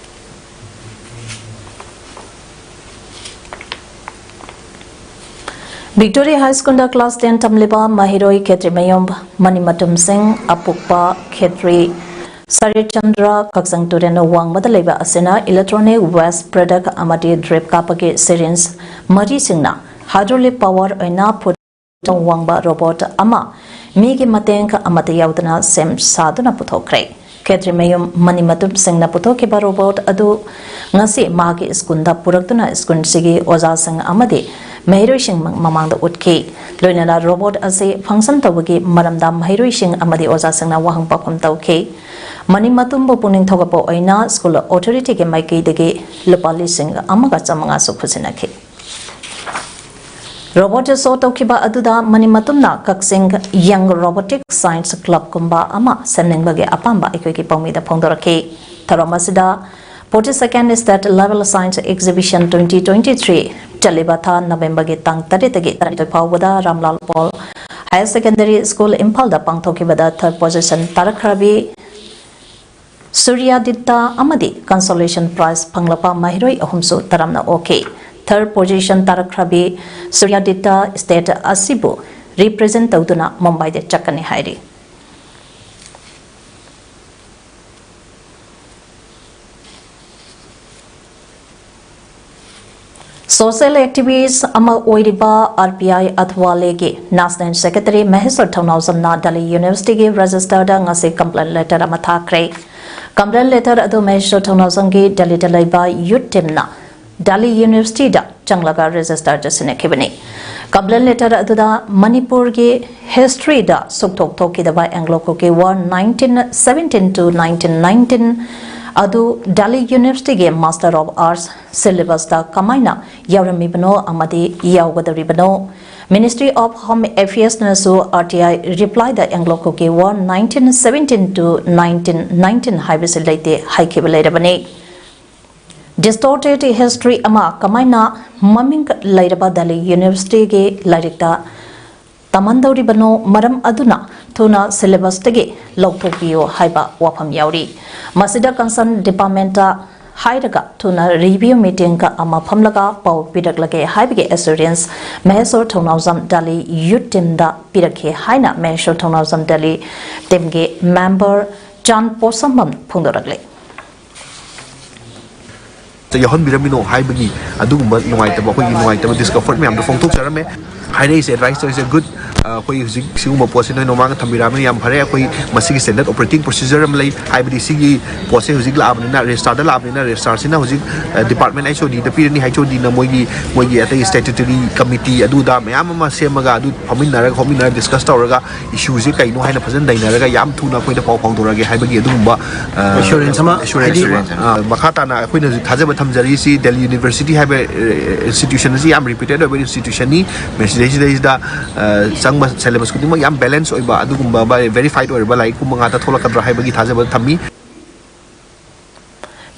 Victory High Schoolꯗ class ten ꯇꯝꯂꯤꯕ ꯃꯍꯩꯔꯣꯏ ꯈꯦꯇ꯭ꯔꯤꯃꯌꯨꯝ ꯃꯅꯤꯃꯇꯨꯝ ꯁꯤꯡ, ꯑꯄꯣꯛꯄ ꯈꯦꯇ꯭ꯔꯤ ꯁꯔꯤꯠ ꯆꯟꯗ꯭ꯔ, ꯀꯛꯆꯤꯡ ꯇꯨꯔꯦꯜ ꯋꯥꯡꯃꯗ ꯂꯩꯕ ꯑꯁꯤꯅ electronic waste product ꯑꯃꯗꯤ drip ꯀꯥꯞꯄꯒꯤ syringe ꯃꯔꯤꯁꯤꯡꯅ hydraulic power ꯑꯣꯏꯅ ꯐꯨꯠ ꯋꯥꯡꯕ robot ꯑꯃ ꯃꯤꯒꯤ ꯃꯇꯦꯡ ꯑꯃꯠꯇ ꯌꯥꯎꯗꯅ ꯁꯦꯝ ꯁꯥꯗꯨꯅ ꯄꯨꯊꯣꯛꯈ꯭ꯔꯦ꯫ ꯈꯦꯇ꯭ꯔꯤꯃꯌꯨꯝ ꯃꯅꯤꯃꯇꯨꯝ ꯁꯤꯡꯅ ꯄꯨꯊꯣꯛꯈꯤꯕ ꯔꯣꯕꯣꯠ ꯑꯗꯨ ꯉꯁꯤ ꯃꯍꯥꯛꯀꯤ ꯁ꯭ꯀꯨꯜꯗ ꯄꯨꯔꯛꯇꯨꯅ ꯁ꯭ꯀꯨꯜꯁꯤꯒꯤ ꯑꯣꯖꯥꯁꯤꯡ ꯑꯃꯗꯤ ꯃꯍꯩꯔꯣꯏꯁꯤꯡ ꯃꯃꯥꯡꯗ ꯎꯠꯈꯤ꯫ ꯂꯣꯏꯅꯅ ꯔꯣꯕꯣꯠ ꯑꯁꯤ ꯐꯪꯁꯟ ꯇꯧꯕꯒꯤ ꯃꯔꯝꯗ ꯃꯍꯩꯔꯣꯏꯁꯤꯡ ꯑꯃꯗꯤ ꯑꯣꯖꯥꯁꯤꯡꯅ ꯋꯥꯍꯪ ꯄꯥꯎꯈꯨꯝ ꯇꯧꯈꯤ꯫ ꯃꯅꯤꯃꯇꯨꯝꯕꯨ ꯄꯨꯛꯅꯤꯡ ꯊꯧꯒꯠꯄ ꯑꯣꯏꯅ ꯁ꯭ꯀꯨꯜ ꯑꯣꯊꯣꯔꯤꯇꯤꯒꯤ ꯃꯥꯏꯀꯩꯗꯒꯤ ꯂꯨꯄꯥ ꯂꯤꯁꯤꯡ ꯑꯃꯒ ꯆꯥꯃꯉꯥꯁꯨ ꯈꯨꯠꯁꯤꯟꯅꯈꯤ꯫ ꯔꯣꯕꯣꯠ ꯁꯣ ꯇꯧꯈꯤꯕ ꯑꯗꯨꯗ ꯃꯅꯤꯃꯇꯨꯝꯅ ꯀꯛꯆꯤꯡ ꯌꯪ ꯔꯣꯕꯣꯇꯤꯛ ꯁꯥꯏꯟꯁ ꯀ꯭ꯂꯕꯀꯨꯝꯕ ꯑꯃ ꯁꯦꯝꯅꯤꯡꯕꯒꯤ ꯑꯄꯥꯝꯕ ꯑꯩꯈꯣꯏꯒꯤ ꯄꯥꯎꯃꯤꯗ ꯐꯣꯡꯗꯣꯔꯛꯈꯤ꯫ ꯊꯧꯔꯝ ꯑꯁꯤꯗ forty second State Level Science Exhibition twenty twenty three ꯆꯠꯂꯤꯕ ꯊꯥ ꯅꯕꯦꯝꯕꯔꯒꯤ ꯇꯥꯡ ꯇꯔꯦꯠꯇꯒꯤ ꯇꯔꯥꯅꯤꯊꯣꯏ ꯐꯥꯎꯕꯗ ꯔꯥꯝꯂꯥꯜ ꯄꯣꯜ ꯍꯥꯌꯔ ꯁꯦꯀꯦꯟꯗꯔꯤ ꯁ꯭ꯀꯨꯜ ꯏꯝꯐꯥꯜꯗ ꯄꯥꯡꯊꯣꯛꯈꯤꯕꯗ ꯊꯔꯠ ꯄꯣꯖꯤꯁꯟ ꯇꯥꯔꯛꯈ꯭ꯔꯕꯤ ꯁꯨꯔꯤꯌꯥꯗꯤꯇꯥ ꯑꯃꯗꯤ ꯀꯟꯁꯣꯂꯦꯁꯟ ꯄ꯭ꯔꯥꯏꯖ ꯐꯪꯂꯛꯄ ꯃꯍꯩꯔꯣꯏ ꯑꯍꯨꯝꯁꯨ ꯇꯔꯥꯝꯅ ꯑꯣꯛꯈꯤ꯫ ꯊꯔꯠ ꯄꯣꯖꯤꯁꯟ ꯇꯥꯔꯛꯈ꯭ꯔꯕꯤ ꯁꯨꯔꯤꯌꯥꯗꯤꯇꯥ ꯁ꯭ꯇꯦꯠ ꯑꯁꯤꯕꯨ ꯔꯤꯄ꯭ꯔꯖꯦꯟ ꯇꯧꯗꯨꯅ ꯃꯨꯝꯕꯥꯏꯗ ꯆꯠꯀꯅꯤ ꯍꯥꯏꯔꯤ꯫ ꯁꯣꯁꯤꯌꯦꯜ ꯑꯦꯛꯇꯤꯚꯤꯁ꯭ꯠ ꯑꯃ ꯑꯣꯏꯔꯤꯕ ꯑꯥꯔ ꯄꯤ ꯑꯥꯏ ꯑꯊꯋꯥꯂꯦꯒꯤ ꯅꯦꯁꯅꯦꯜ ꯁꯦꯀ꯭ꯔꯦꯇꯔꯤ ꯃꯍꯦꯁ꯭ꯋꯔ ꯊꯧꯅꯥꯎꯖꯝꯅ ꯗꯦꯜꯂꯤ ꯌꯨꯅꯤꯚꯔꯁꯤꯇꯤꯒꯤ ꯔꯦꯖꯤꯁꯇꯔꯗ ꯉꯁꯤ ꯀꯝꯄ꯭ꯂꯦꯟ ꯂꯦꯇꯔ ꯑꯃ ꯊꯥꯈ꯭ꯔꯦ꯫ ꯀꯝꯄ꯭ꯂꯦꯟ ꯂꯦꯇꯔ ꯑꯗꯨ ꯃꯍꯦꯁ꯭ꯋꯔ ꯊꯧꯅꯥꯎꯖꯝꯒꯤ ꯗꯦꯜꯂꯤꯗ ꯂꯩꯕ ꯌꯨꯠ ꯇꯤꯝꯅ ꯗꯦꯜꯂꯤ ꯌꯨꯅꯤꯚꯔꯁꯤꯇꯤꯗ ꯆꯪꯂꯒ ꯔꯦꯖꯤꯁꯇꯔꯗ ꯁꯤꯟꯅꯈꯤꯕꯅꯤ꯫ ꯀꯝꯄ꯭ꯂꯦꯟ ꯂꯦꯇꯔ ꯑꯗꯨꯗ ꯃꯅꯤꯄꯨꯔꯒꯤ ꯍꯤꯁꯇ꯭ꯔꯤꯗ ꯁꯨꯛꯊꯣꯛ ꯊꯣꯛꯈꯤꯗꯕ Anglo Kuki war nineteen seventeen to nineteen nineteen ꯑꯗꯨ ꯗꯦꯜꯂꯤ ꯌꯨꯅꯤꯚꯔꯁꯤꯇꯤꯒꯤ ꯃꯥꯁꯇꯔ ꯑꯣꯐ ꯑꯥꯔꯠꯁ ꯁꯤꯂꯦꯕꯁꯇ ꯀꯃꯥꯏꯅ ꯌꯥꯎꯔꯝꯃꯤꯕꯅꯣ ꯑꯃꯗꯤ ꯌꯥꯎꯒꯗꯧꯔꯤꯕꯅꯣ? Ministry of Home Affairsꯅꯁꯨ R T I replyꯗ Anglo Kuki War nineteen seventeen to nineteen nineteen ꯍꯥꯏꯕꯁꯤ ꯂꯩꯇꯦ ꯍꯥꯏꯈꯤꯕ ꯂꯩꯔꯕꯅꯤ꯫ Distorted history ꯑꯃ ꯀꯃꯥꯏꯅ ꯃꯃꯤꯡ ꯂꯩꯔꯕ ꯗꯦꯜꯂꯤ ꯌꯨꯅꯤꯚꯔꯁꯤꯇꯤꯒꯤ ꯂꯥꯏꯔꯤꯛꯇ ꯇꯝꯍꯟꯗꯧꯔꯤꯕꯅꯣ? ꯃꯔꯝ ꯑꯗꯨꯅ ꯊꯨꯅ ꯁꯤꯂꯦꯕꯁꯇꯒꯤ ꯂꯧꯊꯣꯛꯄꯤꯌꯨ ꯍꯥꯏꯕ ꯋꯥꯐꯝ ꯌꯥꯎꯔꯤ꯫ ꯃꯁꯤꯗ ꯀꯟꯁꯔꯟ ꯗꯤꯄꯥꯔꯠꯃꯦꯟꯇ ꯍꯥꯏꯔꯒ ꯊꯨꯅ ꯔꯤꯚꯤꯌꯨ ꯃꯤꯇꯤꯡ ꯑꯃ ꯐꯝꯂꯒ ꯄꯥꯎ ꯄꯤꯔꯛꯂꯒꯦ ꯍꯥꯏꯕꯒꯤ ꯑꯦꯁꯨꯔꯦꯟꯁ ꯃꯍꯦꯁꯣꯔ ꯊꯧꯅꯥꯎꯖꯝ ꯗꯦꯜꯂꯤ ꯌꯨꯠ ꯇꯤꯝꯗ ꯄꯤꯔꯛꯈꯤ ꯍꯥꯏꯅ ꯃꯍꯦꯁꯣꯔ ꯊꯧꯅꯥꯎꯖꯝ ꯗꯦꯜꯂꯤ ꯇꯤꯝꯒꯤ ꯃꯦꯝꯕꯔ ꯆꯥꯟ ꯄꯣꯁꯝꯕꯝ ꯐꯣꯡꯗꯣꯔꯛꯂꯤ꯫ ꯌꯥꯎꯍꯟꯕꯤꯔꯝꯃꯤꯅꯣ ꯍꯥꯏꯕꯒꯤ ꯑꯗꯨꯒꯨꯝꯕ ꯅꯨꯡꯉꯥꯏꯇꯕ, ꯑꯩꯈꯣꯏꯒꯤ ꯅꯨꯡꯉꯥꯏꯇꯕ ꯗꯤꯁꯀꯝꯐꯔꯠ ꯃꯌꯥꯝꯗꯣ ꯐꯣꯡꯗꯣꯛꯆꯔꯝꯃꯦ꯫ ꯍꯥꯏꯔꯛꯏꯁꯦ, ꯑꯦꯗꯚꯥꯏꯁ ꯇꯧꯔꯤꯁꯦ ꯒꯨꯗ ꯑꯩꯈꯣꯏ ꯍꯧꯖꯤꯛ ꯁꯤꯒꯨꯝꯕ ꯄꯣꯠꯁꯦ ꯅꯣꯏ ꯃꯃꯥꯡꯗ ꯊꯝꯕꯤꯔꯛꯑꯕꯅꯤꯅ ꯌꯥꯝ ꯐꯔꯦ꯫ ꯑꯩꯈꯣꯏ ꯃꯁꯤꯒꯤ standard operating procedure ꯑꯃ ꯂꯩ, ꯍꯥꯏꯕꯗꯤ ꯁꯤꯒꯤ ꯄꯣꯠꯁꯦ ꯍꯧꯖꯤꯛ ꯂꯥꯛꯑꯕꯅꯤꯅ, ꯔꯦꯖꯤꯁꯇ꯭ꯔꯥꯔꯗ ꯂꯥꯛꯑꯕꯅꯤꯅ, ꯔꯦꯖꯤꯁꯇ꯭ꯔꯥꯔꯁꯤꯅ ꯍꯧꯖꯤꯛ ꯗꯤꯄꯥꯔꯠꯃꯦꯟ ꯑꯩꯆ ꯑꯣ ꯗꯤꯗ ꯄꯤꯔꯅꯤ꯫ ꯑꯩꯆ ꯑꯣ ꯗꯤꯅ ꯃꯣꯏꯒꯤ ꯃꯣꯏꯒꯤ ꯑꯇꯩ statutory committee ꯑꯗꯨꯗ ꯃꯌꯥꯝ ꯑꯃ ꯁꯦꯝꯃꯒ, ꯑꯗꯨ ꯐꯝꯃꯤꯟꯅꯔꯒ ꯈꯣꯠꯃꯤꯟꯅꯔꯒ ꯗꯤꯁꯀꯁ ꯇꯧꯔꯒ ꯏꯁꯨꯁꯦ ꯀꯩꯅꯣ ꯍꯥꯏꯅ ꯐꯖꯅ ꯅꯩꯅꯔꯒ ꯌꯥꯝ ꯊꯨꯅ ꯑꯩꯈꯣꯏꯗ ꯄꯥꯎ ꯐꯥꯎꯗꯣꯔꯛꯑꯒꯦ ꯍꯥꯏꯕꯒꯤ ꯑꯗꯨꯒꯨꯝꯕ ꯑ, Assurance ꯑꯃ, assurance ꯍꯥꯏꯗꯤ, ꯑꯃ꯫ ꯑ, ꯃꯈꯥ ꯇꯥꯅ ꯑꯩꯈꯣꯏꯅ ꯍꯧꯖꯤꯛ ꯊꯥꯖꯕ ꯊꯝꯖꯔꯤꯁꯤ ꯗꯦꯜꯂꯤ ꯌꯨꯅꯤꯚꯔꯁꯤꯇꯤ ꯍꯥꯏꯕ, ꯑ, institution ꯑꯁꯤ ꯌꯥꯝ reputed ꯑꯣꯏꯕ institution ꯅꯤ꯫ ꯃꯁꯤꯗꯩꯁꯤꯗꯩꯁꯤꯗ, ꯑ, ꯆꯪꯕ syllabus ꯈꯨꯗꯤꯡꯃꯛ ꯌꯥꯝ balance ꯑꯣꯏꯕ, ꯑꯗꯨꯒꯨꯝꯕ verified ꯑꯣꯏꯔꯕ ꯂꯥꯏꯔꯤꯛ ꯀꯨꯝꯕ ꯉꯥꯛꯇ ꯊꯣꯛꯂꯛꯀꯗ꯭ꯔꯥ ꯍꯥꯏꯕꯒꯤ ꯊꯥꯖꯕ ꯊꯝꯃꯤ꯫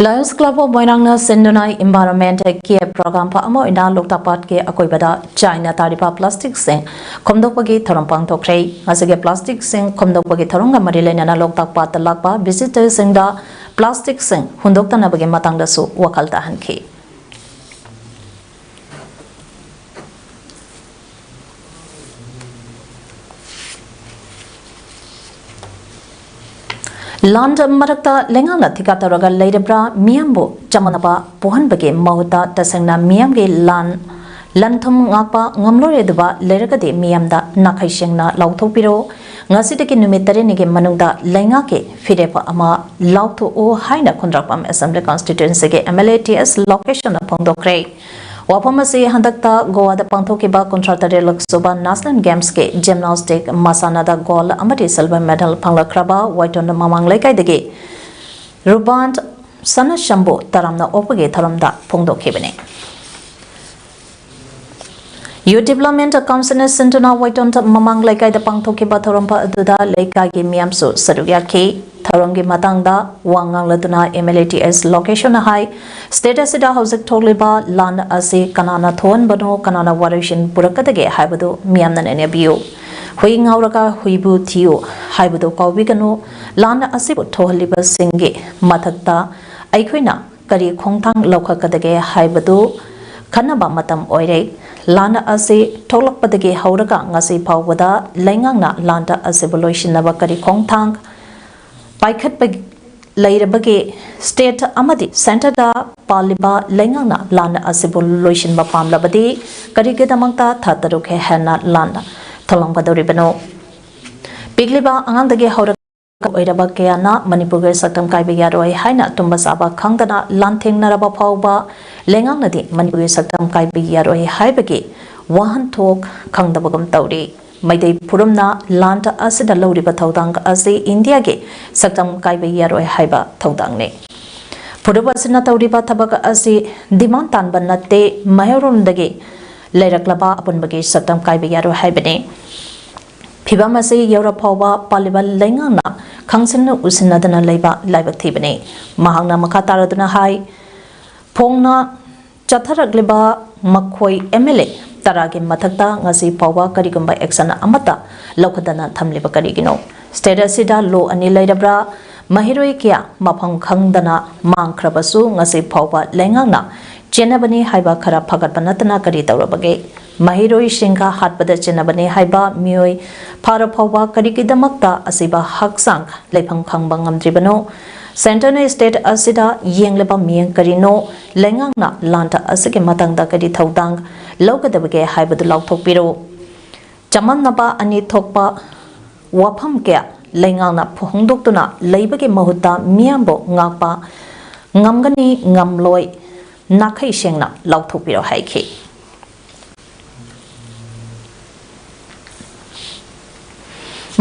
Lions Club of ꯃꯣꯏꯔꯥꯡꯅ ꯁꯤꯟꯗꯨꯅ environment care program ꯑꯃ ꯑꯣꯏꯅ ꯂꯣꯛꯇꯥꯛ ꯄꯥꯠꯀꯤ ꯑꯀꯣꯏꯕꯗ ꯆꯥꯏꯅ ꯇꯥꯔꯤꯕ ꯄ꯭ꯂꯥꯁꯇꯤꯛꯁꯤꯡ ꯈꯣꯝꯗꯣꯛꯄꯒꯤ ꯊꯧꯔꯝ ꯄꯥꯡꯊꯣꯛꯈ꯭ꯔꯦ꯫ ꯃꯁꯤꯒꯤ ꯄ꯭ꯂꯥꯁꯇꯤꯛꯁꯤꯡ ꯈꯣꯝꯗꯣꯛꯄꯒꯤ ꯊꯧꯔꯝꯒ ꯃꯔꯤ ꯂꯩꯅꯅ ꯂꯣꯛꯇꯥꯛ ꯄꯥꯠꯇ ꯂꯥꯛꯄ ꯚꯤꯖꯤꯇꯔꯁꯤꯡꯗ ꯄ꯭ꯂꯥꯁꯇꯤꯛꯁꯤꯡ ꯍꯨꯟꯗꯣꯛꯇꯅꯕꯒꯤ ꯃꯇꯥꯡꯗꯁꯨ ꯋꯥꯈꯜ ꯇꯥꯍꯟꯈꯤ꯫ ꯂꯥꯟ ꯃꯔꯛꯇ ꯂꯩꯉꯥꯛꯅ ꯊꯤꯀꯥ ꯇꯧꯔꯒ ꯂꯩꯔꯕ꯭ꯔꯥ? ꯃꯤꯌꯥꯝꯕꯨ ꯆꯃꯝꯅꯕ ꯄꯣꯛꯍꯟꯕꯒꯤ ꯃꯍꯨꯠꯇ ꯇꯁꯦꯡꯅ ꯃꯤꯌꯥꯝꯒꯤ ꯂꯥꯟ, ꯂꯟ ꯊꯨꯝ ꯉꯥꯛꯄ ꯉꯝꯂꯣꯏꯗꯕ ꯂꯩꯔꯒꯗꯤ ꯃꯤꯌꯥꯝꯗ ꯅꯥꯈꯩ ꯁꯦꯡꯅ ꯂꯥꯎꯊꯣꯛꯄꯤꯔꯣ꯫ ꯉꯁꯤꯗꯒꯤ ꯅꯨꯃꯤꯠ ꯇꯔꯦꯠꯅꯤꯒꯤ ꯃꯅꯨꯡꯗ ꯂꯩꯉꯥꯛꯀꯤ ꯐꯤꯔꯦꯞ ꯑꯃ ꯂꯥꯎꯊꯣꯛꯎ ꯍꯥꯏꯅ ꯈꯨꯟꯗ꯭ꯔꯥꯛꯄꯝ Assembly Constituency ꯒꯤ M L A T S ꯂꯣꯀꯦꯁꯟꯅ ꯐꯣꯡꯗꯣꯛꯈ꯭ꯔꯦ꯫ ꯋꯥꯐꯝ ꯑꯁꯤ ꯍꯟꯗꯛꯇ ꯒꯣꯋꯥꯗ ꯄꯥꯡꯊꯣꯛꯈꯤꯕ ꯀꯨꯟꯊ꯭ꯔꯥ ꯇꯔꯦꯠ ꯂꯛ ꯁꯨꯕ National Games ꯀꯤ gymnastic ꯃꯁꯥꯟꯅꯗ gold ꯑꯃꯗꯤ silver medal ꯐꯪꯂꯛꯈ꯭ꯔꯕ ꯋꯥꯏꯇꯣꯟ ꯃꯃꯥꯡ ꯂꯩꯀꯥꯏꯗꯒꯤ ꯔꯨꯕꯥꯟ ꯁꯅꯥꯁꯝꯕꯨ ꯇꯔꯥꯝꯅ ꯑꯣꯛꯄꯒꯤ ꯊꯧꯔꯝꯗ ꯐꯣꯡꯗꯣꯛꯈꯤꯕꯅꯤ꯫ Youth Development Council ꯅ ꯁꯤꯟꯗꯨꯅ ꯋꯥꯏꯇꯣꯟ ꯃꯃꯥꯡ ꯂꯩꯀꯥꯏꯗ ꯄꯥꯡꯊꯣꯛꯈꯤꯕ ꯊꯧꯔꯝ ꯑꯗꯨꯗ ꯂꯩꯀꯥꯏꯒꯤ ꯃꯤꯌꯥꯝꯁꯨ ꯁꯔꯨꯛ ꯌꯥꯈꯤ꯫ ꯊꯧꯔꯝꯒꯤ ꯃꯇꯥꯡꯗ ꯋꯥ ꯉꯥꯡꯂꯗꯨꯅ M L A T S ꯂꯣꯀꯦꯁꯟꯅ high, state ꯑꯁꯤꯗ ꯍꯧꯖꯤꯛ ꯊꯣꯛꯂꯤꯕ ꯂꯥꯟ ꯑꯁꯤ ꯀꯅꯥꯅ ꯊꯣꯛꯍꯟꯕꯅꯣ, ꯀꯅꯥꯅ ꯋꯥꯔꯣꯏꯁꯤꯟ ꯄꯨꯔꯛꯀꯗꯒꯦ ꯍꯥꯏꯕꯗꯨ ꯃꯤꯌꯥꯝꯅ ꯅꯩꯅꯕꯤꯌꯨ꯫ ꯍꯨꯏ ꯉꯥꯎꯔꯒ ꯍꯨꯏꯕꯨ ꯊꯤꯌꯨ ꯍꯥꯏꯕꯗꯨ ꯀꯥꯎꯕꯤꯒꯅꯨ꯫ ꯂꯥꯟ ꯑꯁꯤꯕꯨ ꯊꯣꯛꯍꯜꯂꯤꯕꯁꯤꯡꯒꯤ ꯃꯊꯛꯇ ꯑꯩꯈꯣꯏꯅ ꯀꯔꯤ ꯈꯣꯡꯊꯥꯡ ꯂꯧꯈꯠꯀꯗꯒꯦ ꯍꯥꯏꯕꯗꯨ ꯈꯟꯅꯕ ꯃꯇꯝ ꯑꯣꯏꯔꯦ꯫ ꯂꯥꯟ ꯑꯁꯤ ꯊꯣꯛꯂꯛꯄꯗꯒꯤ ꯍꯧꯔꯒ ꯉꯁꯤ ꯐꯥꯎꯕꯗ ꯂꯩꯉꯥꯛꯅ ꯂꯥꯟ ꯑꯁꯤꯕꯨ ꯂꯣꯏꯁꯤꯟꯅꯕ ꯀꯔꯤ ꯈꯣꯡꯊꯥꯡ ꯄꯥꯏꯈꯠꯄ ꯂꯩꯔꯕꯒꯦ? State ꯑꯃꯗꯤ centre ꯗ ꯄꯥꯜꯂꯤꯕ ꯂꯩꯉꯥꯛꯅ ꯂꯥꯟ ꯑꯁꯤꯕꯨ ꯂꯣꯏꯁꯤꯟꯕ ꯄꯥꯝꯂꯕꯗꯤ ꯀꯔꯤꯒꯤꯗꯃꯛꯇ ꯊꯥ ꯇꯔꯨꯛ ꯍꯦꯟꯅ ꯂꯥꯟ ꯊꯣꯛꯂꯝꯒꯗꯧꯔꯤꯕꯅꯣ? ꯄꯤꯛꯂꯤꯕ ꯑꯉꯥꯡꯗꯒꯤ ꯍꯧꯔꯒ ꯑꯣꯏꯔꯕ ꯀꯌꯥꯅ ꯃꯅꯤꯄꯨꯔꯒꯤ ꯁꯛꯇꯝ ꯀꯥꯏꯕ ꯌꯥꯔꯣꯏ ꯍꯥꯏꯅ ꯇꯨꯝꯕ ꯆꯥꯕ ꯈꯪꯗꯅ ꯂꯥꯟꯊꯦꯡꯅꯔꯕ ꯐꯥꯎꯕ ꯂꯩꯉꯥꯛꯅꯗꯤ ꯃꯅꯤꯄꯨꯔꯒꯤ ꯁꯛꯇꯝ ꯀꯥꯏꯕ ꯌꯥꯔꯣꯏ ꯍꯥꯏꯕꯒꯤ ꯋꯥꯍꯟꯊꯣꯛ ꯈꯪꯗꯕꯒꯨꯝ ꯇꯧꯔꯤ꯫ ꯃꯩꯇꯩ ꯐꯨꯔꯨꯞꯅ ꯂꯥꯟ ꯑꯁꯤꯗ ꯂꯧꯔꯤꯕ ꯊꯧꯗꯥꯡ ꯑꯁꯤ ꯏꯟꯗꯤꯌꯥꯒꯤ ꯁꯛꯇꯝ ꯀꯥꯏꯕ ꯌꯥꯔꯣꯏ ꯍꯥꯏꯕ ꯊꯧꯗꯥꯡꯅꯤ꯫ ꯐꯨꯔꯨꯞ ꯑꯁꯤꯅ ꯇꯧꯔꯤꯕ ꯊꯕꯛ ꯑꯁꯤ ꯗꯤꯃꯥꯟ ꯇꯥꯟꯕ ꯅꯠꯇꯦ, ꯃꯍꯩꯔꯣꯝꯗꯒꯤ ꯂꯩꯔꯛꯂꯕ ꯑꯄꯨꯟꯕꯒꯤ ꯁꯛꯇꯝ ꯀꯥꯏꯕ ꯌꯥꯔꯣꯏ ꯍꯥꯏꯕꯅꯤ꯫ ꯐꯤꯚꯝ ꯑꯁꯤ ꯌꯧꯔ ꯐꯥꯎꯕ ꯄꯥꯜꯂꯤꯕ ꯂꯩꯉꯥꯛꯅ ꯈꯪꯁꯤꯟꯅ ꯎꯁꯤꯟꯅꯗꯅ ꯂꯩꯕ ꯂꯥꯏꯕꯛ ꯊꯤꯕꯅꯤ꯫ ꯃꯍꯥꯛꯅ ꯃꯈꯥ ꯇꯥꯔꯗꯨꯅ ꯍꯥꯏ, ꯐꯣꯡꯅ ꯆꯠꯊꯔꯛꯂꯤꯕ ꯃꯈꯣꯏ ꯑꯦꯝ ꯑꯦꯜ ꯑꯦ ꯇꯔꯥꯒꯤ ꯃꯊꯛꯇ ꯉꯁꯤ ꯐꯥꯎꯕ ꯀꯔꯤꯒꯨꯝꯕ ꯑꯦꯛꯁꯟ ꯑꯃꯠꯇ ꯂꯧꯈꯠꯇꯅ ꯊꯝꯂꯤꯕ ꯀꯔꯤꯒꯤꯅꯣ? ꯁ꯭ꯇꯦꯠ ꯑꯁꯤꯗ ꯂꯣ ꯑꯅꯤ ꯂꯩꯔꯕ꯭ꯔꯥ? ꯃꯍꯩꯔꯣꯏ ꯀꯌꯥ ꯃꯐꯝ ꯈꯪꯗꯅ ꯃꯥꯡꯈ꯭ꯔꯕꯁꯨ ꯉꯁꯤ ꯐꯥꯎꯕ ꯂꯩꯉꯥꯛꯅ ꯆꯦꯟꯅꯕꯅꯤ ꯍꯥꯏꯕ ꯈꯔ ꯐꯒꯠꯄ ꯅꯠꯇꯅ ꯀꯔꯤ ꯇꯧꯔꯕꯒꯦ? ꯃꯍꯩꯔꯣꯏꯁꯤꯡꯒ ꯍꯥꯠꯄꯗ ꯆꯦꯟꯅꯕꯅꯤ ꯍꯥꯏꯕ ꯃꯤꯑꯣꯏ ꯐꯥꯔ ꯐꯥꯎꯕ ꯀꯔꯤꯒꯤꯗꯃꯛꯇ ꯑꯁꯤꯕ ꯍꯛꯆꯥꯡ ꯂꯩꯐꯝ ꯈꯪꯕ ꯉꯝꯗ꯭ꯔꯤꯕꯅꯣ? ꯁꯦꯟꯇꯔꯅ ꯁ꯭ꯇꯦꯠ ꯑꯁꯤꯗ ꯌꯦꯡꯂꯤꯕ ꯃꯤꯠꯌꯦꯡ ꯀꯔꯤꯅꯣ? ꯂꯩꯉꯥꯛꯅ ꯂꯥꯟ ꯑꯁꯤꯒꯤ ꯃꯇꯥꯡꯗ ꯀꯔꯤ ꯊꯧꯗꯥꯡ ꯂꯧꯒꯗꯕꯒꯦ ꯍꯥꯏꯕꯗꯨ ꯂꯥꯎꯊꯣꯛꯄꯤꯔꯨ꯫ ꯆꯃꯝꯅꯕ ꯑꯅꯤ ꯊꯣꯛꯄ ꯋꯥꯐꯝ ꯀꯌꯥ ꯂꯩꯉꯥꯛꯅ ꯐꯣꯡꯗꯣꯛꯇꯨꯅ ꯂꯩꯕꯒꯤ ꯃꯍꯨꯠꯇ ꯃꯤꯌꯥꯝꯕꯨ ꯉꯥꯛꯄ ꯉꯝꯒꯅꯤ ꯉꯝꯂꯣꯏ ꯅꯥꯈꯩ ꯁꯦꯡꯅ ꯂꯥꯎꯊꯣꯛꯄꯤꯔꯣ ꯍꯥꯏꯈꯤ꯫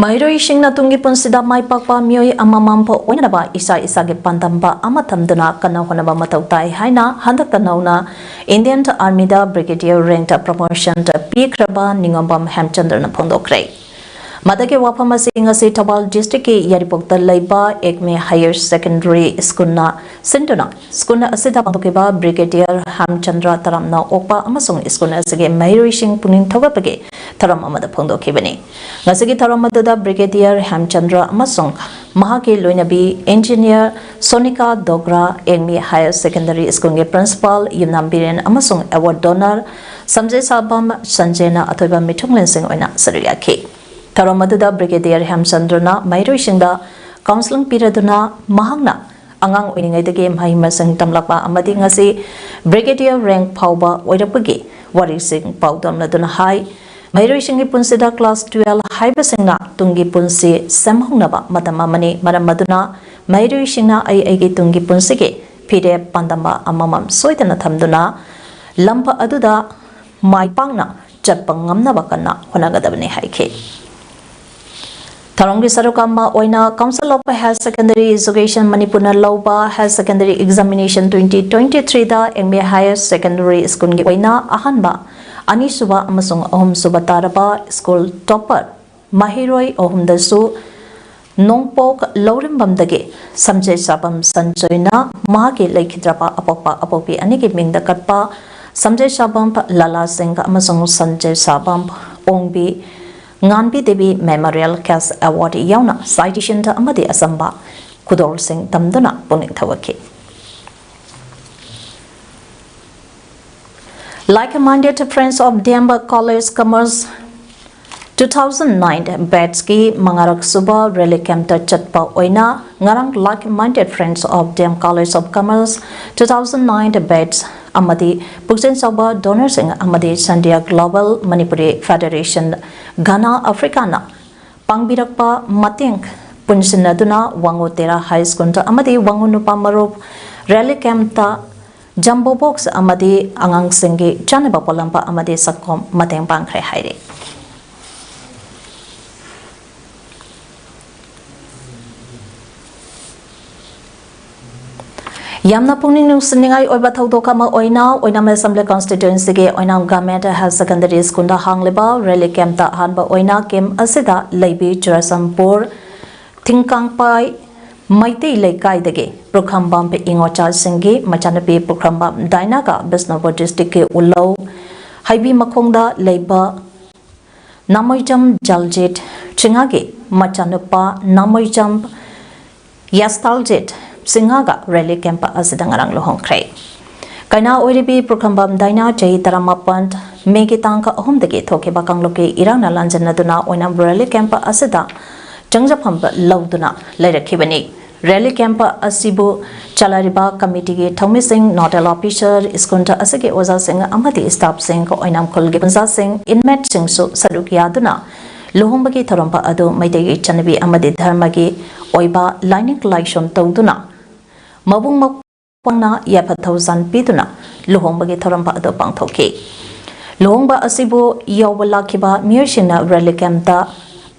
ꯃꯍꯩꯔꯣꯏꯁꯤꯡꯅ ꯇꯨꯡꯒꯤ ꯄꯨꯟꯁꯤꯗ ꯃꯥꯏ ꯄꯥꯛꯄ ꯃꯤꯑꯣꯏ ꯑꯃꯃꯝꯕꯨ ꯑꯣꯏꯅꯅꯕ ꯏꯁꯥ ꯏꯁꯥꯒꯤ ꯄꯥꯟꯗꯝꯕ ꯑꯃ ꯊꯝꯗꯨꯅ ꯀꯟꯅ ꯍꯣꯠꯅꯕ ꯃꯊꯧ ꯇꯥꯏ ꯍꯥꯏꯅ ꯍꯟꯗꯛꯇ ꯅꯧꯅ Indian Armyꯗ Brigadier Rankꯇ promotion ꯄꯤꯈ꯭ꯔꯕ ꯅꯤꯉꯣꯝꯕꯝ ꯍꯦꯝꯆꯟꯗ꯭ꯔꯅ ꯐꯣꯡꯗꯣꯛꯈ꯭ꯔꯦ꯫ ꯃꯗꯨꯒꯤ ꯋꯥꯐꯝ ꯑꯁꯤ ꯉꯁꯤ ꯊꯧꯕꯥꯜ districtꯀꯤ ꯌꯥꯏꯔꯤꯄꯣꯛꯇ ꯂꯩꯕ ꯑꯦꯛꯃꯦ Higher Secondary Schoolꯅ ꯁꯤꯟꯗꯨꯅ school ꯑꯁꯤꯗ ꯄꯥꯡꯊꯣꯛꯈꯤꯕ Brigadier ꯍꯦꯝꯆꯟꯗ꯭ꯔ ꯇꯔꯥꯝꯅ ꯑꯣꯛꯄ ꯑꯃꯁꯨꯡ school ꯑꯁꯤꯒꯤ ꯃꯍꯩꯔꯣꯏꯁꯤꯡ ꯄꯨꯛꯅꯤꯡ ꯊꯧꯒꯠꯄꯒꯤ ꯊꯧꯔꯝ ꯑꯃꯗ ꯐꯣꯡꯗꯣꯛꯈꯤꯕꯅꯤ꯫ ꯉꯁꯤꯒꯤ ꯊꯧꯔꯝ ꯑꯗꯨꯗ Brigadier ꯍꯦꯝꯆꯟꯗ꯭ꯔ ꯑꯃꯁꯨꯡ ꯃꯍꯥꯛꯀꯤ ꯂꯣꯏꯅꯕꯤ Engineer Sonika ꯗꯣꯒ꯭ꯔꯥ, ꯑꯦꯛꯃꯦ Higher Secondary Schoolꯒꯤ Principal ꯌꯨꯝꯅꯥꯝ ꯕꯤꯔꯦꯟ ꯑꯃꯁꯨꯡ award donor ꯁꯝꯖꯦ ꯁꯥꯕꯝ ꯁꯟꯖꯦꯅ ꯑꯊꯣꯏꯕ ꯃꯤꯊꯨꯡꯂꯦꯟꯁꯤꯡ ꯑꯣꯏꯅ ꯁꯔꯨꯛ ꯌꯥꯈꯤ꯫ ꯊꯧꯔꯝ ꯑꯗꯨꯗ Brigadier ꯍꯦꯝꯆꯟꯗ꯭ꯔꯅ ꯃꯍꯩꯔꯣꯏꯁꯤꯡꯗ counselling ꯄꯤꯔꯗꯨꯅ ꯃꯍꯥꯛꯅ ꯑꯉꯥꯡ ꯑꯣꯏꯔꯤꯉꯩꯗꯒꯤ ꯃꯍꯩ ꯃꯁꯤꯡ ꯇꯝꯂꯛꯄ ꯑꯃꯗꯤ ꯉꯁꯤ Brigadier rank ꯐꯥꯎꯕ ꯑꯣꯏꯔꯛꯄꯒꯤ ꯋꯥꯔꯤꯁꯤꯡ ꯄꯥꯎꯗꯝꯅꯗꯨꯅ ꯍꯥꯏ, ꯃꯍꯩꯔꯣꯏꯁꯤꯡꯒꯤ ꯄꯨꯟꯁꯤꯗ class twelve ꯍꯥꯏꯕꯁꯤꯡꯅ ꯇꯨꯡꯒꯤ ꯄꯨꯟꯁꯤ ꯁꯦꯝꯍꯧꯅꯕ ꯃꯇꯝ ꯑꯃꯅꯤ꯫ ꯃꯔꯝ ꯑꯗꯨꯅ ꯃꯍꯩꯔꯣꯏꯁꯤꯡꯅ ꯑꯩ ꯑꯩꯒꯤ ꯇꯨꯡꯒꯤ ꯄꯨꯟꯁꯤꯒꯤ ꯐꯤꯔꯦꯞ ꯄꯥꯟꯗꯝꯕ ꯑꯃꯃꯝ ꯁꯣꯏꯗꯅ ꯊꯝꯗꯨꯅ ꯂꯝꯕ ꯑꯗꯨꯗ ꯃꯥꯏ ꯄꯥꯛꯅ ꯆꯠꯄ ꯉꯝꯅꯕ ꯀꯟꯅ ꯍꯣꯠꯅꯒꯗꯕꯅꯤ ꯍꯥꯏꯈꯤ꯫ ꯊꯧꯔꯝꯒꯤ ꯁꯔꯨꯛ ꯑꯃ ꯑꯣꯏꯅ Council of Higher Secondary Education ꯃꯅꯤꯄꯨꯔꯅ ꯂꯧꯕ Higher Secondary Examination twenty twenty-threeꯗ ꯑꯦꯡꯃꯦ Higher Secondary Schoolꯒꯤ ꯑꯣꯏꯅ ꯑꯍꯥꯟꯕ, ꯑꯅꯤꯁꯨꯕ ꯑꯃꯁꯨꯡ ꯑꯍꯨꯝꯁꯨꯕ ꯇꯥꯔꯕ school topper ꯃꯍꯩꯔꯣꯏ ꯑꯍꯨꯝꯗꯁꯨ ꯅꯣꯡꯄꯣꯛ ꯂꯧꯔꯤꯝꯕꯝꯗꯒꯤ ꯁꯝꯖꯦ ꯁꯥꯕꯝ ꯁꯟꯖꯣꯏꯅ ꯃꯍꯥꯛꯀꯤ ꯂꯩꯈꯤꯗ꯭ꯔꯕ ꯑꯄꯣꯛꯄ ꯑꯄꯣꯛꯄꯤ ꯑꯅꯤꯒꯤ ꯃꯤꯡꯗ ꯀꯠꯄ ꯁꯝꯖꯦ ꯁꯥꯕꯝ ꯂꯥꯂꯥ ꯁꯤꯡ ꯑꯃꯁꯨꯡ ꯁꯝꯖꯦ ꯁꯥꯕꯝ ꯑꯣꯡꯕꯤ ꯉꯥꯟꯕꯤ ꯗꯦꯕꯤ Memorial Cash Award ꯌꯥꯎꯅ ꯁꯥꯏꯗꯤꯁꯤꯟꯗ ꯑꯃꯗꯤ ꯑꯆꯝꯕ ꯈꯨꯗꯣꯜꯁꯤꯡ ꯇꯝꯗꯨꯅ ꯄꯨꯛꯅꯤꯡ ꯊꯧꯒꯠꯈꯤ꯫ Like-minded Friends of D M College Commerce two thousand nine batchꯀꯤ ꯃꯉꯥꯔꯛ ꯁꯨꯕ rally campꯇ ꯆꯠꯄ ꯑꯣꯏꯅ ꯉꯔꯥꯡ Like-minded Friends of D M College of Commerce two thousand nine batch ꯑꯃꯗꯤ ꯄꯨꯛꯆꯦꯜ ꯆꯥꯎꯕ donorꯁꯤꯡ ꯑꯃꯗꯤ Sandhya Global Manipuri Federation Ghana Africaꯅ ꯄꯥꯡꯕꯤꯔꯛꯄ ꯃꯇꯦꯡ ꯄꯨꯟꯁꯤꯟꯅꯗꯨꯅ ꯋꯥꯉꯨ ꯇꯦꯔꯥ High Schoolꯗ ꯑꯃꯗꯤ ꯋꯥꯉꯨ ꯅꯨꯄꯥ ꯃꯔꯨꯞ rally campꯇ jumbo box ꯑꯃꯗꯤ ꯑꯉꯥꯡꯁꯤꯡꯒꯤ ꯆꯥꯅꯕ ꯄꯣꯠꯂꯝꯕ ꯑꯃꯗꯤ ꯁꯪꯒꯣꯝ ꯃꯇꯦꯡ ꯄꯥꯡꯈ꯭ꯔꯦ ꯍꯥꯏꯔꯤ꯫ ꯌꯥꯝꯅ ꯄꯨꯛꯅꯤꯡ ꯅꯨꯡꯁꯤꯅꯤꯡꯉꯥꯏ ꯑꯣꯏꯕ ꯊꯧꯗꯣꯛ ꯑꯃ ꯑꯣꯏꯅ ꯑꯣꯏꯅꯥꯝ Assembly Constituencyꯒꯤ ꯑꯣꯏꯅꯥꯝ Government Higher Secondary Schoolꯗ ꯍꯥꯡꯂꯤꯕ rally campꯇ ꯑꯍꯥꯟꯕ ꯑꯣꯏꯅ camp ꯑꯁꯤꯗ ꯂꯩꯕꯤ ꯆꯨꯔꯆꯥꯟꯄꯨꯔ ꯊꯤꯡꯀꯥꯡꯄꯥꯏ ꯃꯩꯇꯩ ꯂꯩꯀꯥꯏꯗꯒꯤ ꯄꯨꯈ꯭ꯔꯝꯕꯝ ꯏꯉꯣꯆꯥꯁꯤꯡꯒꯤ ꯃꯆꯥꯅꯨꯄꯤ ꯄꯨꯈ꯭ꯔꯝꯕꯝ ꯗꯥꯏꯅꯥꯒ ꯕꯤꯁꯅꯨꯄꯨꯔ districtꯀꯤ ꯎꯂꯧ ꯍꯩꯕꯤ ꯃꯈꯣꯡꯗ ꯂꯩꯕ ꯅꯥꯃꯣꯏꯖꯝ ꯖꯜꯖꯤꯠ ꯁꯤꯡꯍꯒꯤ ꯃꯆꯥꯅꯨꯄꯥ ꯅꯥꯃꯣꯏꯖꯝ ꯌꯥꯁꯇꯥꯜꯖꯤꯠ ꯁꯤꯡꯍꯒ rally camp ꯑꯁꯤꯗ ꯉꯔꯥꯡ ꯂꯨꯍꯣꯡꯈ꯭ꯔꯦ꯫ ꯀꯩꯅꯥ ꯑꯣꯏꯔꯤꯕꯤ ꯄꯨꯈ꯭ꯔꯝꯕꯝ ꯗꯥꯏꯅꯥ ꯆꯍꯤ ꯇꯔꯥꯃꯥꯄꯟ Mayꯒꯤ ꯇꯥꯡ ꯑꯍꯨꯝꯗꯒꯤ ꯊꯣꯛꯈꯤꯕ ꯀꯥꯡꯂꯨꯞꯀꯤ ꯏꯔꯥꯡꯅ ꯂꯥꯟꯖꯟꯅꯗꯨꯅ ꯑꯣꯏꯅꯥꯝ rally camp ꯑꯁꯤꯗ ꯆꯪꯖꯐꯝ ꯂꯧꯗꯨꯅ ꯂꯩꯔꯛꯈꯤꯕꯅꯤ꯫ Rally camp ꯑꯁꯤꯕꯨ ꯆꯂꯥꯏꯔꯤꯕ committeeꯒꯤ ꯊꯧꯃꯤꯁꯤꯡ, nodal officer, ꯁ꯭ꯀꯨꯜ ꯑꯁꯤꯒꯤ ꯑꯣꯖꯥꯁꯤꯡ ꯑꯃꯗꯤ staffꯁꯤꯡ, ꯑꯣꯏꯅꯥꯝ ꯈꯨꯜꯒꯤ ꯄꯨꯟꯖꯥꯁꯤꯡ, inmateꯁꯤꯡꯁꯨ ꯁꯔꯨꯛ ꯌꯥꯗꯨꯅ ꯂꯨꯍꯣꯡꯕꯒꯤ ꯊꯧꯔꯝ ꯑꯗꯨ ꯃꯩꯇꯩꯒꯤ ꯆꯠꯅꯕꯤ ꯑꯃꯗꯤ ꯙꯔꯃꯒꯤ ꯑꯣꯏꯕ ꯂꯥꯏꯅꯤꯡ ꯂꯥꯏꯁꯣꯟ ꯇꯧꯗꯨꯅ ꯃꯕꯨꯡ ꯃꯧꯄ꯭ꯋꯥꯅ ꯌꯥꯏꯐ ꯊꯧꯖꯥꯜ ꯄꯤꯗꯨꯅ ꯂꯨꯍꯣꯡꯕꯒꯤ ꯊꯧꯔꯝ ꯑꯗꯨ ꯄꯥꯡꯊꯣꯛꯈꯤ꯫ ꯂꯨꯍꯣꯡꯕ ꯑꯁꯤꯕꯨ ꯌꯥꯎꯕ ꯂꯥꯛꯈꯤꯕ ꯃꯤꯑꯣꯏꯁꯤꯡꯅ rally campꯇ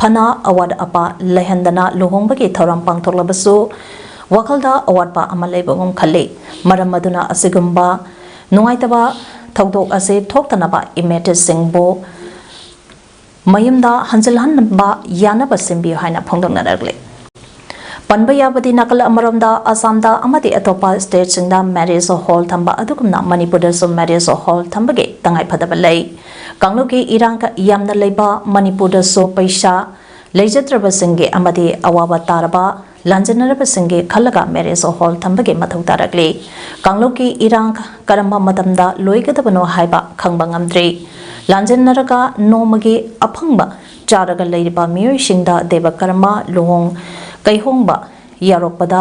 ꯐꯅ ꯑꯋꯥꯠ ꯑꯄꯥ ꯂꯩꯍꯟꯗꯅ ꯂꯨꯍꯣꯡꯕꯒꯤ ꯊꯧꯔꯝ ꯄꯥꯡꯊꯣꯛꯂꯕꯁꯨ ꯋꯥꯈꯜꯗ ꯑꯋꯥꯠꯄ ꯑꯃ ꯂꯩꯕꯒꯨꯝ ꯈꯜꯂꯤ꯫ ꯃꯔꯝ ꯑꯗꯨꯅ ꯑꯁꯤꯒꯨꯝꯕ ꯅꯨꯡꯉꯥꯏꯇꯕ ꯊꯧꯗꯣꯛ ꯑꯁꯤ ꯊꯣꯛꯇꯅꯕ inmateꯁꯤꯡꯕꯨ ꯃꯌꯨꯝꯗ ꯍꯟꯖꯤꯜꯍꯟꯕ ꯌꯥꯅꯕ ꯁꯤꯟꯕꯤꯌꯨ ꯍꯥꯏꯅ ꯐꯣꯡꯗꯣꯛꯅꯔꯛꯂꯤ꯫ ꯄꯟꯕ ꯌꯥꯕꯗꯤ ꯅꯥꯀꯜ ꯑꯃꯔꯣꯝꯗ ꯑꯁꯥꯝꯗ ꯑꯃꯗꯤ ꯑꯇꯣꯞꯄ stateꯁꯤꯡꯗ marriage hall ꯊꯝꯕ ꯑꯗꯨꯒꯨꯝꯅ ꯃꯅꯤꯄꯨꯔꯗꯁꯨ marriage hall ꯊꯝꯕꯒꯤ ꯇꯉꯥꯏꯐꯗꯕ ꯂꯩ꯫ ꯀꯥꯡꯂꯨꯞꯀꯤ ꯏꯔꯥꯡ ꯌꯥꯝꯅ ꯂꯩꯕ ꯃꯅꯤꯄꯨꯔꯗꯁꯨ ꯄꯩꯁꯥ ꯂꯩꯖꯗ꯭ꯔꯕꯁꯤꯡꯒꯤ ꯑꯃꯗꯤ ꯑꯋꯥꯕ ꯇꯥꯔꯕ ꯂꯥꯟꯖꯦꯟꯅꯔꯕꯁꯤꯡꯒꯤ ꯈꯜꯂꯒ marriage hall ꯊꯝꯕꯒꯤ ꯃꯊꯧ ꯇꯥꯔꯛꯂꯤ꯫ ꯀꯥꯡꯂꯨꯞꯀꯤ ꯏꯔꯥꯡ ꯀꯔꯝꯕ ꯃꯇꯝꯗ ꯂꯣꯏꯒꯗꯕꯅꯣ ꯍꯥꯏꯕ ꯈꯪꯕ ꯉꯝꯗ꯭ꯔꯤ꯫ ꯂꯥꯟꯖꯦꯟꯅꯔꯒ ꯅꯣꯡꯃꯒꯤ ꯑꯐꯪꯕ ꯆꯥꯔꯒ ꯂꯩꯔꯤꯕ ꯃꯤꯑꯣꯏꯁꯤꯡꯗ ꯗꯦꯕ ꯀꯔꯃ, ꯂꯨꯍꯣꯡ ꯀꯩꯍꯣꯡꯕ ꯌꯥꯎꯔꯛꯄꯗ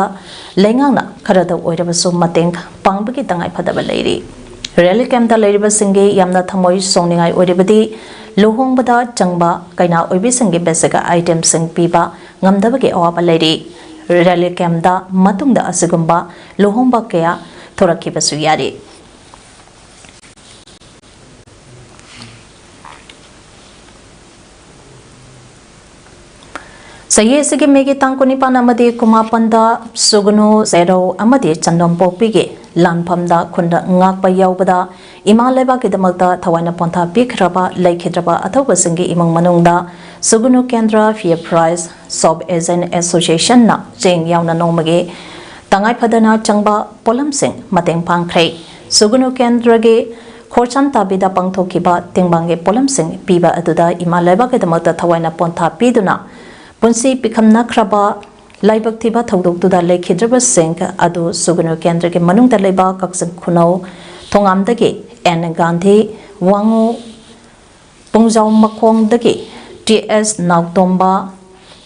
ꯂꯩꯉꯥꯛꯅ ꯈꯔꯗ ꯑꯣꯏꯔꯕꯁꯨ ꯃꯇꯦꯡ ꯄꯥꯡꯕꯒꯤ ꯇꯉꯥꯏꯐꯗꯕ ꯂꯩꯔꯤ꯫ Rally campꯇ ꯂꯩꯔꯤꯕꯁꯤꯡꯒꯤ ꯌꯥꯝꯅ ꯊꯃꯣꯏ ꯁꯣꯛꯅꯤꯡꯉꯥꯏ ꯑꯣꯏꯔꯤꯕꯗꯤ ꯂꯨꯍꯣꯡꯕꯗ ꯆꯪꯕ ꯀꯩꯅꯥ ꯑꯣꯏꯕꯤꯁꯤꯡꯒꯤ basic itemꯁꯤꯡ ꯄꯤꯕ ꯉꯝꯗꯕꯒꯤ ꯑꯋꯥꯕ ꯂꯩꯔꯤ꯫ Rally campꯇ ꯃꯇꯨꯡꯗ ꯑꯁꯤꯒꯨꯝꯕ ꯂꯨꯍꯣꯡꯕ ꯀꯌꯥ ꯊꯣꯔꯛꯈꯤꯕꯁꯨ ꯌꯥꯔꯤ꯫ ꯆꯍꯤ ꯑꯁꯤꯒꯤ ꯃꯦꯒꯤ ꯇꯥꯡ ꯀꯨꯟꯅꯤꯄꯥꯟ ꯑꯃꯗꯤ ꯀꯨꯟꯃꯥꯄꯟꯗ ꯁꯨꯒꯅꯨ, ꯁꯦꯔꯧ ꯑꯃꯗꯤ ꯆꯟꯗꯣꯝꯄꯣꯛꯄꯤꯒꯤ ꯂꯥꯟꯐꯝꯗ ꯈꯨꯟꯗ ꯉꯥꯛꯄ ꯌꯥꯎꯕꯗ ꯏꯃꯥ ꯂꯩꯕꯥꯛꯀꯤꯗꯃꯛꯇ ꯊꯋꯥꯏꯅ ꯄꯣꯟꯊꯥ ꯄꯤꯈ꯭ꯔꯕ ꯂꯩꯈꯤꯗ꯭ꯔꯕ ꯑꯊꯧꯕꯁꯤꯡꯒꯤ ꯏꯃꯨꯡ ꯃꯅꯨꯡꯗ ꯁꯨꯒꯅꯨ ꯀꯦꯟꯗ꯭ꯔ, Fair Price Shop Agent Associationꯅ ꯆꯦꯡ ꯌꯥꯎꯅ ꯅꯣꯡꯃꯒꯤ ꯇꯉꯥꯏ ꯐꯗꯅ ꯆꯪꯕ ꯄꯣꯠꯂꯝꯁꯤꯡ ꯃꯇꯦꯡ ꯄꯥꯡꯈ꯭ꯔꯦ꯫ ꯁꯨꯒꯅꯨ ꯀꯦꯟꯗ꯭ꯔꯒꯤ ꯈꯣꯔꯁꯥꯟ ꯇꯥꯕꯤꯗ ꯄꯥꯡꯊꯣꯛꯈꯤꯕ ꯇꯦꯡꯕꯥꯡꯒꯤ ꯄꯣꯠꯂꯝꯁꯤꯡ ꯄꯤꯕ ꯑꯗꯨꯗ ꯏꯃꯥ ꯂꯩꯕꯥꯛꯀꯤꯗꯃꯛꯇ ꯊꯋꯥꯏꯅ ꯄꯣꯟꯊꯥ ꯄꯤꯗꯨꯅ ꯄꯨꯟꯁꯤ ꯄꯤꯈꯝꯅꯈ꯭ꯔꯕ ꯂꯥꯏꯕꯛ ꯊꯤꯕ ꯊꯧꯗꯣꯛꯇꯨꯗ ꯂꯩꯈꯤꯗ꯭ꯔꯕꯁꯤꯡ ꯑꯗꯨ ꯁꯨꯒꯅꯨ ꯀꯦꯟꯗ꯭ꯔꯒꯤ ꯃꯅꯨꯡꯗ ꯂꯩꯕ ꯀꯛꯆꯤꯡ ꯈꯨꯅꯧ ꯊꯣꯉꯥꯝꯗꯒꯤ ꯑꯦꯟ ꯒꯥꯟꯙꯤ, ꯋꯥꯉꯨ ꯄꯨꯡꯖꯥꯎ ꯃꯈꯣꯡꯗꯒꯤ ꯇꯤ ꯑꯦꯁ ꯅꯥꯎꯇꯣꯝꯕ,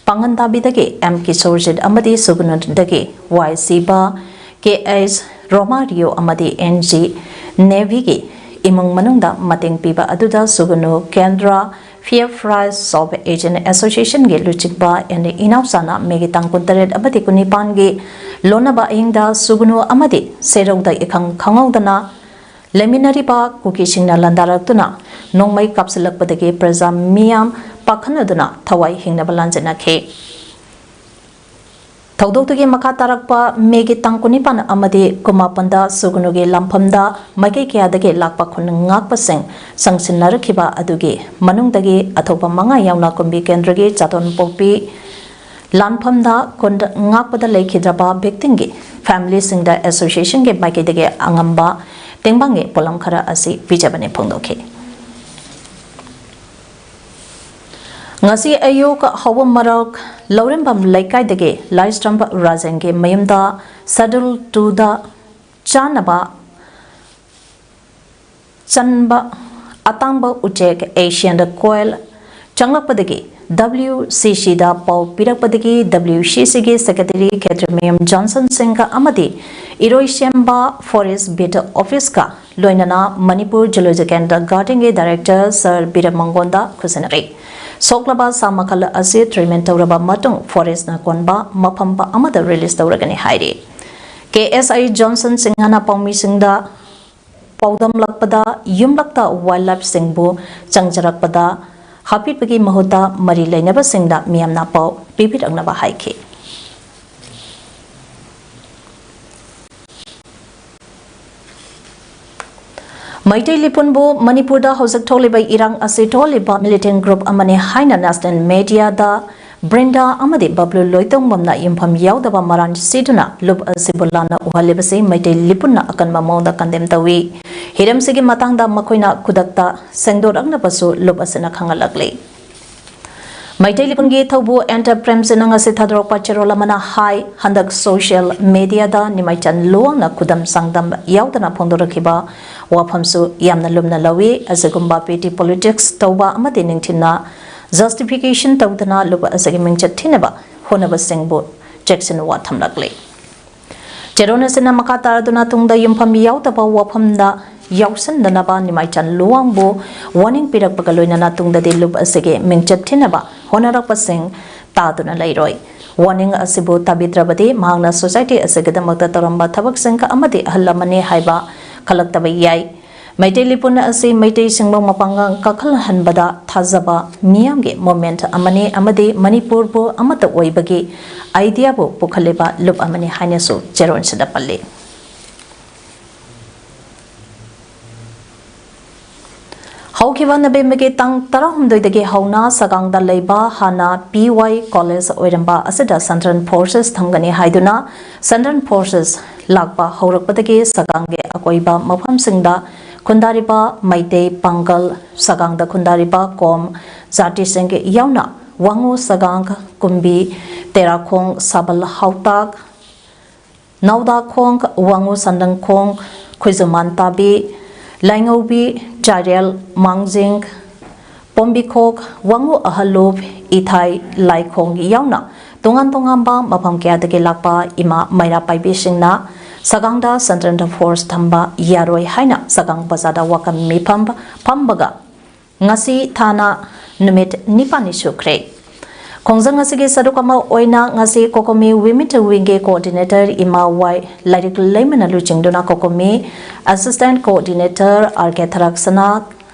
ꯄꯥꯡꯒꯟ ꯇꯥꯕꯤꯗꯒꯤ ꯑꯦꯝ ꯀꯤꯁꯣꯔꯖꯤꯠ ꯑꯃꯗꯤ ꯁꯨꯒꯨꯅꯨꯗꯒꯤ Y Shiba, K H Romario ꯑꯃꯗꯤ ꯑꯦꯟ ꯖꯤ ꯅꯦꯚꯤꯒꯤ ꯏꯃꯨꯡ ꯃꯅꯨꯡꯗ ꯃꯇꯦꯡ ꯄꯤꯕ ꯑꯗꯨꯗ ꯁꯨꯒꯨꯅꯨ ꯀꯦꯟꯗ꯭ꯔ ꯐꯤꯌꯔ ꯐ꯭ꯔꯥꯏꯁ ꯁꯣꯞ ꯑꯦꯖꯦꯟ ꯑꯦꯁꯣꯁꯤꯌꯦꯁꯟꯒꯤ ꯂꯨꯆꯤꯡꯕ ꯑꯦꯟ ꯏꯅꯥꯎꯆꯥꯅ ꯃꯦꯒꯤ ꯇꯥꯡ ꯀꯨꯟꯇꯔꯦꯠ ꯑꯃꯗꯤ ꯀꯨꯟꯅꯤꯄꯥꯟꯒꯤ ꯂꯣꯟꯅꯕ ꯑꯍꯤꯡꯗ ꯁꯨꯒꯨꯅꯨ ꯑꯃꯗꯤ ꯁꯦꯔꯧꯗ ꯏꯈꯪ ꯈꯪꯍꯧꯗꯅ ꯂꯩꯃꯤꯟꯅꯔꯤꯕ ꯀꯨꯀꯤꯁꯤꯡꯅ ꯂꯥꯟꯗꯥꯔꯛꯇꯨꯅ ꯅꯣꯡꯃꯩ ꯀꯥꯞꯁꯤꯜꯂꯛꯄꯗꯒꯤ ꯄ꯭ꯔꯖꯥ ꯃꯤꯌꯥꯝ ꯄꯥꯈꯠꯅꯗꯨꯅ ꯊꯋꯥꯏ ꯍꯤꯡꯅꯕ ꯂꯥꯟꯖꯦꯟꯅꯈꯤ꯫ ꯊꯧꯗꯣꯛꯇꯨꯒꯤ ꯃꯈꯥ ꯇꯥꯔꯛꯄ ꯃꯦꯒꯤ ꯇꯥꯡ ꯀꯨꯟꯅꯤꯄꯥꯟ ꯑꯃꯗꯤ ꯀꯨꯟꯃꯥꯄꯟꯗ ꯁꯨꯒꯨꯅꯨꯒꯤ ꯂꯥꯟꯐꯝꯗ ꯃꯥꯏꯀꯩ ꯀꯌꯥꯗꯒꯤ ꯂꯥꯛꯄ ꯈꯨꯟ ꯉꯥꯛꯄꯁꯤꯡ ꯆꯪꯁꯤꯟꯅꯔꯛꯈꯤꯕ ꯑꯗꯨꯒꯤ ꯃꯅꯨꯡꯗꯒꯤ ꯑꯊꯣꯛꯄ ꯃꯉꯥ ꯌꯥꯎꯅ ꯀꯨꯝꯕꯤ ꯀꯦꯟꯗ꯭ꯔꯒꯤ ꯆꯥꯗꯣꯟꯄꯣꯛꯄꯤ ꯂꯥꯟꯐꯝꯗ ꯈꯨꯟ ꯉꯥꯛꯄꯗ ꯂꯩꯈꯤꯗ꯭ꯔꯕ ꯚꯤꯛꯇꯤꯝꯒꯤ ꯐꯦꯃꯤꯂꯤꯁꯤꯡꯗ ꯑꯦꯁꯣꯁꯤꯌꯦꯁꯟꯒꯤ ꯃꯥꯏꯀꯩꯗꯒꯤ ꯑꯉꯝꯕ ꯇꯦꯡꯕꯥꯡꯒꯤ ꯄꯣꯠꯂꯝ ꯈꯔ ꯑꯁꯤ ꯄꯤꯖꯕꯅꯤ ꯐꯣꯡꯗꯣꯛꯈꯤ꯫ ꯉꯁꯤ ꯑꯌꯨꯛ ꯍꯧꯕ ꯃꯔꯛ ꯂꯧꯔꯦꯝꯕꯝ ꯂꯩꯀꯥꯏꯗꯒꯤ ꯂꯥꯏꯁ꯭ꯔꯝꯕ ꯔꯥꯖꯦꯟꯒꯤ ꯃꯌꯨꯝꯗ ꯁꯦꯗꯨꯜ ꯇꯨꯗ ꯆꯥꯅꯕ ꯆꯟꯕ ꯑꯇꯥꯡꯕ ꯎꯆꯦꯛ ꯑꯦꯁꯤꯌꯟ ꯀꯣꯏꯜ ꯆꯪꯂꯛꯄꯗꯒꯤ ꯗꯕ꯭ꯂꯤꯎ ꯁꯤ ꯁꯤꯗ ꯄꯥꯎ ꯄꯤꯔꯛꯄꯗꯒꯤ ꯗꯕ꯭ꯂꯤꯎ ꯁꯤ ꯁꯤꯒꯤ ꯁꯦꯀ꯭ꯔꯦꯇꯔꯤ ꯈꯦꯇ꯭ꯔꯤꯃꯌꯨꯝ ꯖꯣꯟꯁꯟ ꯁꯤꯡꯒ ꯑꯃꯗꯤ ꯏꯔꯣꯏꯁꯦꯝꯕ ꯐꯣꯔꯦꯁ ꯕꯤꯠ ꯑꯣꯐꯤꯁꯀ ꯂꯣꯏꯅꯅ ꯃꯅꯤꯄꯨꯔ ꯖꯨꯂꯣꯖꯤꯀꯦꯜ ꯒꯥꯔꯗꯦꯟꯒꯤ ꯗꯥꯏꯔꯦꯛꯇꯔ ꯁꯔ ꯕꯤꯔꯃꯪꯒꯣꯟꯗ ꯈꯨꯠꯁꯤꯟꯅꯔꯤ꯫ ꯁꯣꯛꯂꯕ ꯁꯥ ꯃꯈꯜ ꯑꯁꯤ ꯇ꯭ꯔꯤꯠꯃꯦꯟ ꯇꯧꯔꯕ ꯃꯇꯨꯡ ꯐꯣꯔꯦꯁꯅ ꯀꯣꯟꯕ ꯃꯐꯝ ꯑꯃꯗ ꯔꯤꯂꯤꯖ ꯇꯧꯔꯒꯅꯤ ꯍꯥꯏꯔꯤ꯫ ꯀꯦ ꯑꯦꯁ ꯑꯥꯏ ꯖꯣꯟꯁꯟ ꯁꯤꯡꯍꯅ ꯄꯥꯎꯃꯤꯁꯤꯡꯗ ꯄꯥꯎꯗꯝꯂꯛꯄꯗ ꯌꯨꯝꯂꯛꯇ ꯋꯥꯏꯜ ꯂꯥꯏꯐꯁꯤꯡꯕꯨ ꯆꯪꯖꯔꯛꯄꯗ ꯍꯥꯠꯄꯤꯕꯒꯤ ꯃꯍꯨꯠꯇ ꯃꯔꯤ ꯂꯩꯅꯕꯁꯤꯡꯗ ꯃꯤꯌꯥꯝꯅ ꯄꯥꯎ ꯄꯤꯕꯤꯔꯛꯅꯕ ꯍꯥꯏꯈꯤ꯫ ꯃꯩꯇꯩ ꯂꯤꯄꯨꯟꯕꯨ ꯃꯅꯤꯄꯨꯔꯗ ꯍꯧꯖꯤꯛ ꯊꯣꯛꯂꯤꯕ ꯏꯔꯥꯡ ꯑꯁꯤ ꯊꯣꯛꯍꯜꯂꯤꯕ ꯃꯤꯂꯤꯇꯦꯟ ꯒ꯭ꯔꯨꯞ ꯑꯃꯅꯤ ꯍꯥꯏꯅ ꯅꯦꯁꯅꯦꯜ ꯃꯦꯗꯤꯌꯥꯗ ꯕ꯭ꯔꯤꯟꯗꯥ ꯑꯃꯗꯤ ꯕꯕ꯭ꯂꯨ ꯂꯣꯏꯇꯣꯡꯕꯝꯅ ꯌꯨꯝꯐꯝ ꯌꯥꯎꯗꯕ ꯃꯔꯥꯜ ꯁꯤꯗꯨꯅ ꯂꯨꯞ ꯑꯁꯤꯕꯨ ꯂꯥꯟꯅ ꯎꯍꯜꯂꯤꯕꯁꯤ ꯃꯩꯇꯩ ꯂꯤꯄꯨꯟꯅ ꯑꯀꯟꯕ ꯃꯑꯣꯡꯗ ꯀꯟꯗꯦꯝ ꯇꯧꯏ꯫ ꯍꯤꯔꯝꯁꯤꯒꯤ ꯃꯇꯥꯡꯗ ꯃꯈꯣꯏꯅ ꯈꯨꯗꯛꯇ ꯁꯦꯡꯗꯣꯔꯛꯅꯕꯁꯨ ꯂꯨꯞ ꯑꯁꯤꯅ ꯈꯪꯍꯜꯂꯛꯂꯤ꯫ ꯃꯩꯇꯩ ꯂꯤꯄꯨꯟꯒꯤ ꯊꯧꯕꯨ ꯑꯦꯟꯇꯔ ꯄ꯭ꯔꯦꯝꯖꯤꯠꯅ ꯉꯁꯤ ꯊꯥꯗꯣꯔꯛꯄ ꯆꯦꯔꯣꯜ ꯑꯃꯅ ꯍꯥꯏ, ꯍꯟꯗꯛ ꯁꯣꯁꯤꯌꯦꯜ ꯃꯦꯗꯤꯌꯥꯗ ꯅꯤꯃꯥꯏꯆꯟ ꯂꯨꯋꯥꯡꯅ ꯈꯨꯗꯝ ꯆꯥꯡꯗꯝ ꯌꯥꯎꯗꯅ ꯐꯣꯡꯗꯣꯔꯛꯈꯤꯕ ꯋꯥꯐꯝꯁꯨ ꯌꯥꯝꯅ ꯂꯨꯝꯅ ꯂꯧꯏ꯫ ꯑꯁꯤꯒꯨꯝꯕ ꯄꯦꯇꯤ ꯄꯣꯂꯤꯇꯤꯛꯁ ꯇꯧꯕ ꯑꯃꯗꯤ ꯅꯤꯡꯊꯤꯅ Justification ꯇꯧꯗꯅ ꯂꯨꯞ ꯑꯁꯤꯒꯤ ꯃꯤꯡꯆꯠ ꯊꯤꯅꯕ ꯍꯣꯠꯅꯕꯁꯤꯡꯕꯨ ꯆꯦꯛꯁꯤꯟ ꯋꯥ ꯊꯝꯂꯛꯂꯤ꯫ ꯆꯦꯔꯣꯟ ꯑꯁꯤꯅ ꯃꯈꯥ ꯇꯥꯔꯗꯨꯅ ꯇꯨꯡꯗ ꯌꯨꯝꯐꯝ ꯌꯥꯎꯗꯕ ꯋꯥꯐꯝꯗ ꯌꯥꯎꯁꯤꯟꯗꯅꯕ ꯅꯤꯃꯥꯏꯆꯥꯟ ꯂꯨꯋꯥꯡꯕꯨ warning ꯄꯤꯔꯛꯄꯒ ꯂꯣꯏꯅꯅ ꯇꯨꯡꯗꯗꯤ ꯂꯨꯞ ꯑꯁꯤꯒꯤ ꯃꯤꯡꯆꯠ ꯊꯤꯅꯕ ꯍꯣꯠꯅꯔꯛꯄꯁꯤꯡ ꯇꯥꯗꯨꯅ ꯂꯩꯔꯣꯏ꯫ Warning ꯑꯁꯤꯕꯨ ꯇꯥꯕꯤꯗ꯭ꯔꯕꯗꯤ ꯃꯍꯥꯛꯅ society ꯑꯁꯤꯒꯤꯗꯃꯛꯇ ꯇꯧꯔꯝꯕ ꯊꯕꯛꯁꯤꯡ ꯑꯃꯗꯤ ꯑꯍꯜ ꯑꯃꯅꯤ ꯍꯥꯏꯕ ꯈꯜꯂꯛꯇꯕ ꯌꯥꯏ꯫ ꯃꯩꯇꯩ ꯂꯤꯄꯨꯟ ꯑꯁꯤ ꯃꯩꯇꯩꯁꯤꯡꯕꯨ ꯃꯄꯥꯡꯒꯜ ꯀꯥꯈꯠꯍꯟꯕꯗ ꯊꯥꯖꯕ ꯃꯤꯌꯥꯝꯒꯤ movement ꯑꯃꯅꯤ ꯑꯃꯗꯤ ꯃꯅꯤꯄꯨꯔꯕꯨ ꯑꯃꯠꯇ ꯑꯣꯏꯕꯒꯤ ideaꯕꯨ ꯄꯨꯈꯠꯂꯤꯕ ꯂꯨꯞ ꯑꯃꯅꯤ ꯍꯥꯏꯅꯁꯨ ꯆꯦꯔꯣꯟꯁꯤꯗ ꯄꯜꯂꯤ꯫ ꯍꯧꯈꯤꯕ ꯅꯕꯦꯝꯕꯔꯒꯤ ꯇꯥꯡ ꯇꯔꯥꯍꯨꯝꯗꯣꯏꯗꯒꯤ ꯍꯧꯅ ꯁꯒꯥꯡꯗ ꯂꯩꯕ ꯍꯥꯟꯅ P Y College ꯑꯣꯏꯔꯝꯕ ꯑꯁꯤꯗ Central Forces ꯊꯝꯒꯅꯤ ꯍꯥꯏꯗꯨꯅ Central Forces ꯂꯥꯛꯄ ꯍꯧꯔꯛꯄꯗꯒꯤ ꯁꯒꯥꯡꯒꯤ ꯑꯀꯣꯏꯕ ꯃꯐꯝꯁꯤꯡꯗ ꯈꯨꯟꯗꯥꯔꯤꯕ ꯃꯩꯇꯩ, ꯄꯥꯡꯒꯜ, ꯁꯒꯥꯡꯗ ꯈꯨꯟꯗꯥꯔꯤꯕ ꯀꯣꯝ ꯖꯥꯇꯤꯁꯤꯡ ꯌꯥꯎꯅ ꯋꯥꯉꯨ, ꯁꯒꯥꯡ, ꯀꯨꯝꯕꯤ, ꯇꯦꯔꯥꯈꯣꯡ, ꯁꯥꯕꯜ, ꯍꯥꯎꯇꯥꯛ, ꯅꯥꯎꯗꯥꯈꯣꯡ, ꯋꯥꯉꯨ, ꯁꯟꯗꯪꯈꯣꯡ, ꯈꯣꯏꯖꯨꯃꯥꯟ ꯇꯥꯕꯤ, ꯂꯥꯏꯉꯧꯕꯤ, ꯆꯥꯔꯦꯜ, ꯃꯥꯡꯖꯤꯡ, ꯄꯣꯝꯕꯤꯈꯣꯛ, ꯋꯥꯉꯨ ꯑꯍꯜꯂꯨꯞ, ꯏꯊꯥꯏ, ꯂꯥꯏꯈꯣꯡ ꯌꯥꯎꯅ ꯇꯣꯉꯥꯟ ꯇꯣꯉꯥꯟꯕ ꯃꯐꯝ ꯀꯌꯥꯗꯒꯤ ꯂꯥꯛꯄ ꯏꯃꯥ ꯃꯩꯔꯥ ꯄꯥꯏꯕꯤꯁꯤꯡꯅ ꯁꯒꯥꯡꯗ Central Force ꯊꯝꯕ ꯌꯥꯔꯣꯏ ꯍꯥꯏꯅ ꯁꯒꯥꯡ ꯕꯖꯥꯔꯗ ꯋꯥꯀꯝ ꯃꯤꯐꯝ ꯐꯝꯕꯒ ꯉꯁꯤ ꯊꯥꯅ ꯅꯨꯃꯤꯠ ꯅꯤꯄꯥꯜꯅꯤ ꯁꯨꯈ꯭ꯔꯦ꯫ ꯈꯣꯡꯖꯪ ꯑꯁꯤꯒꯤ ꯁꯔꯨꯛ ꯑꯃ ꯑꯣꯏꯅ ꯉꯁꯤ COCOMI Women Wingꯒꯤ coordinator ꯏꯃꯥ ꯋꯥꯏ ꯂꯥꯏꯔꯤꯛ ꯂꯩꯃꯅ ꯂꯨꯆꯤꯡꯗꯨꯅ COCOMI assistant coordinator R K ꯊꯔꯥꯛꯁꯅꯥ,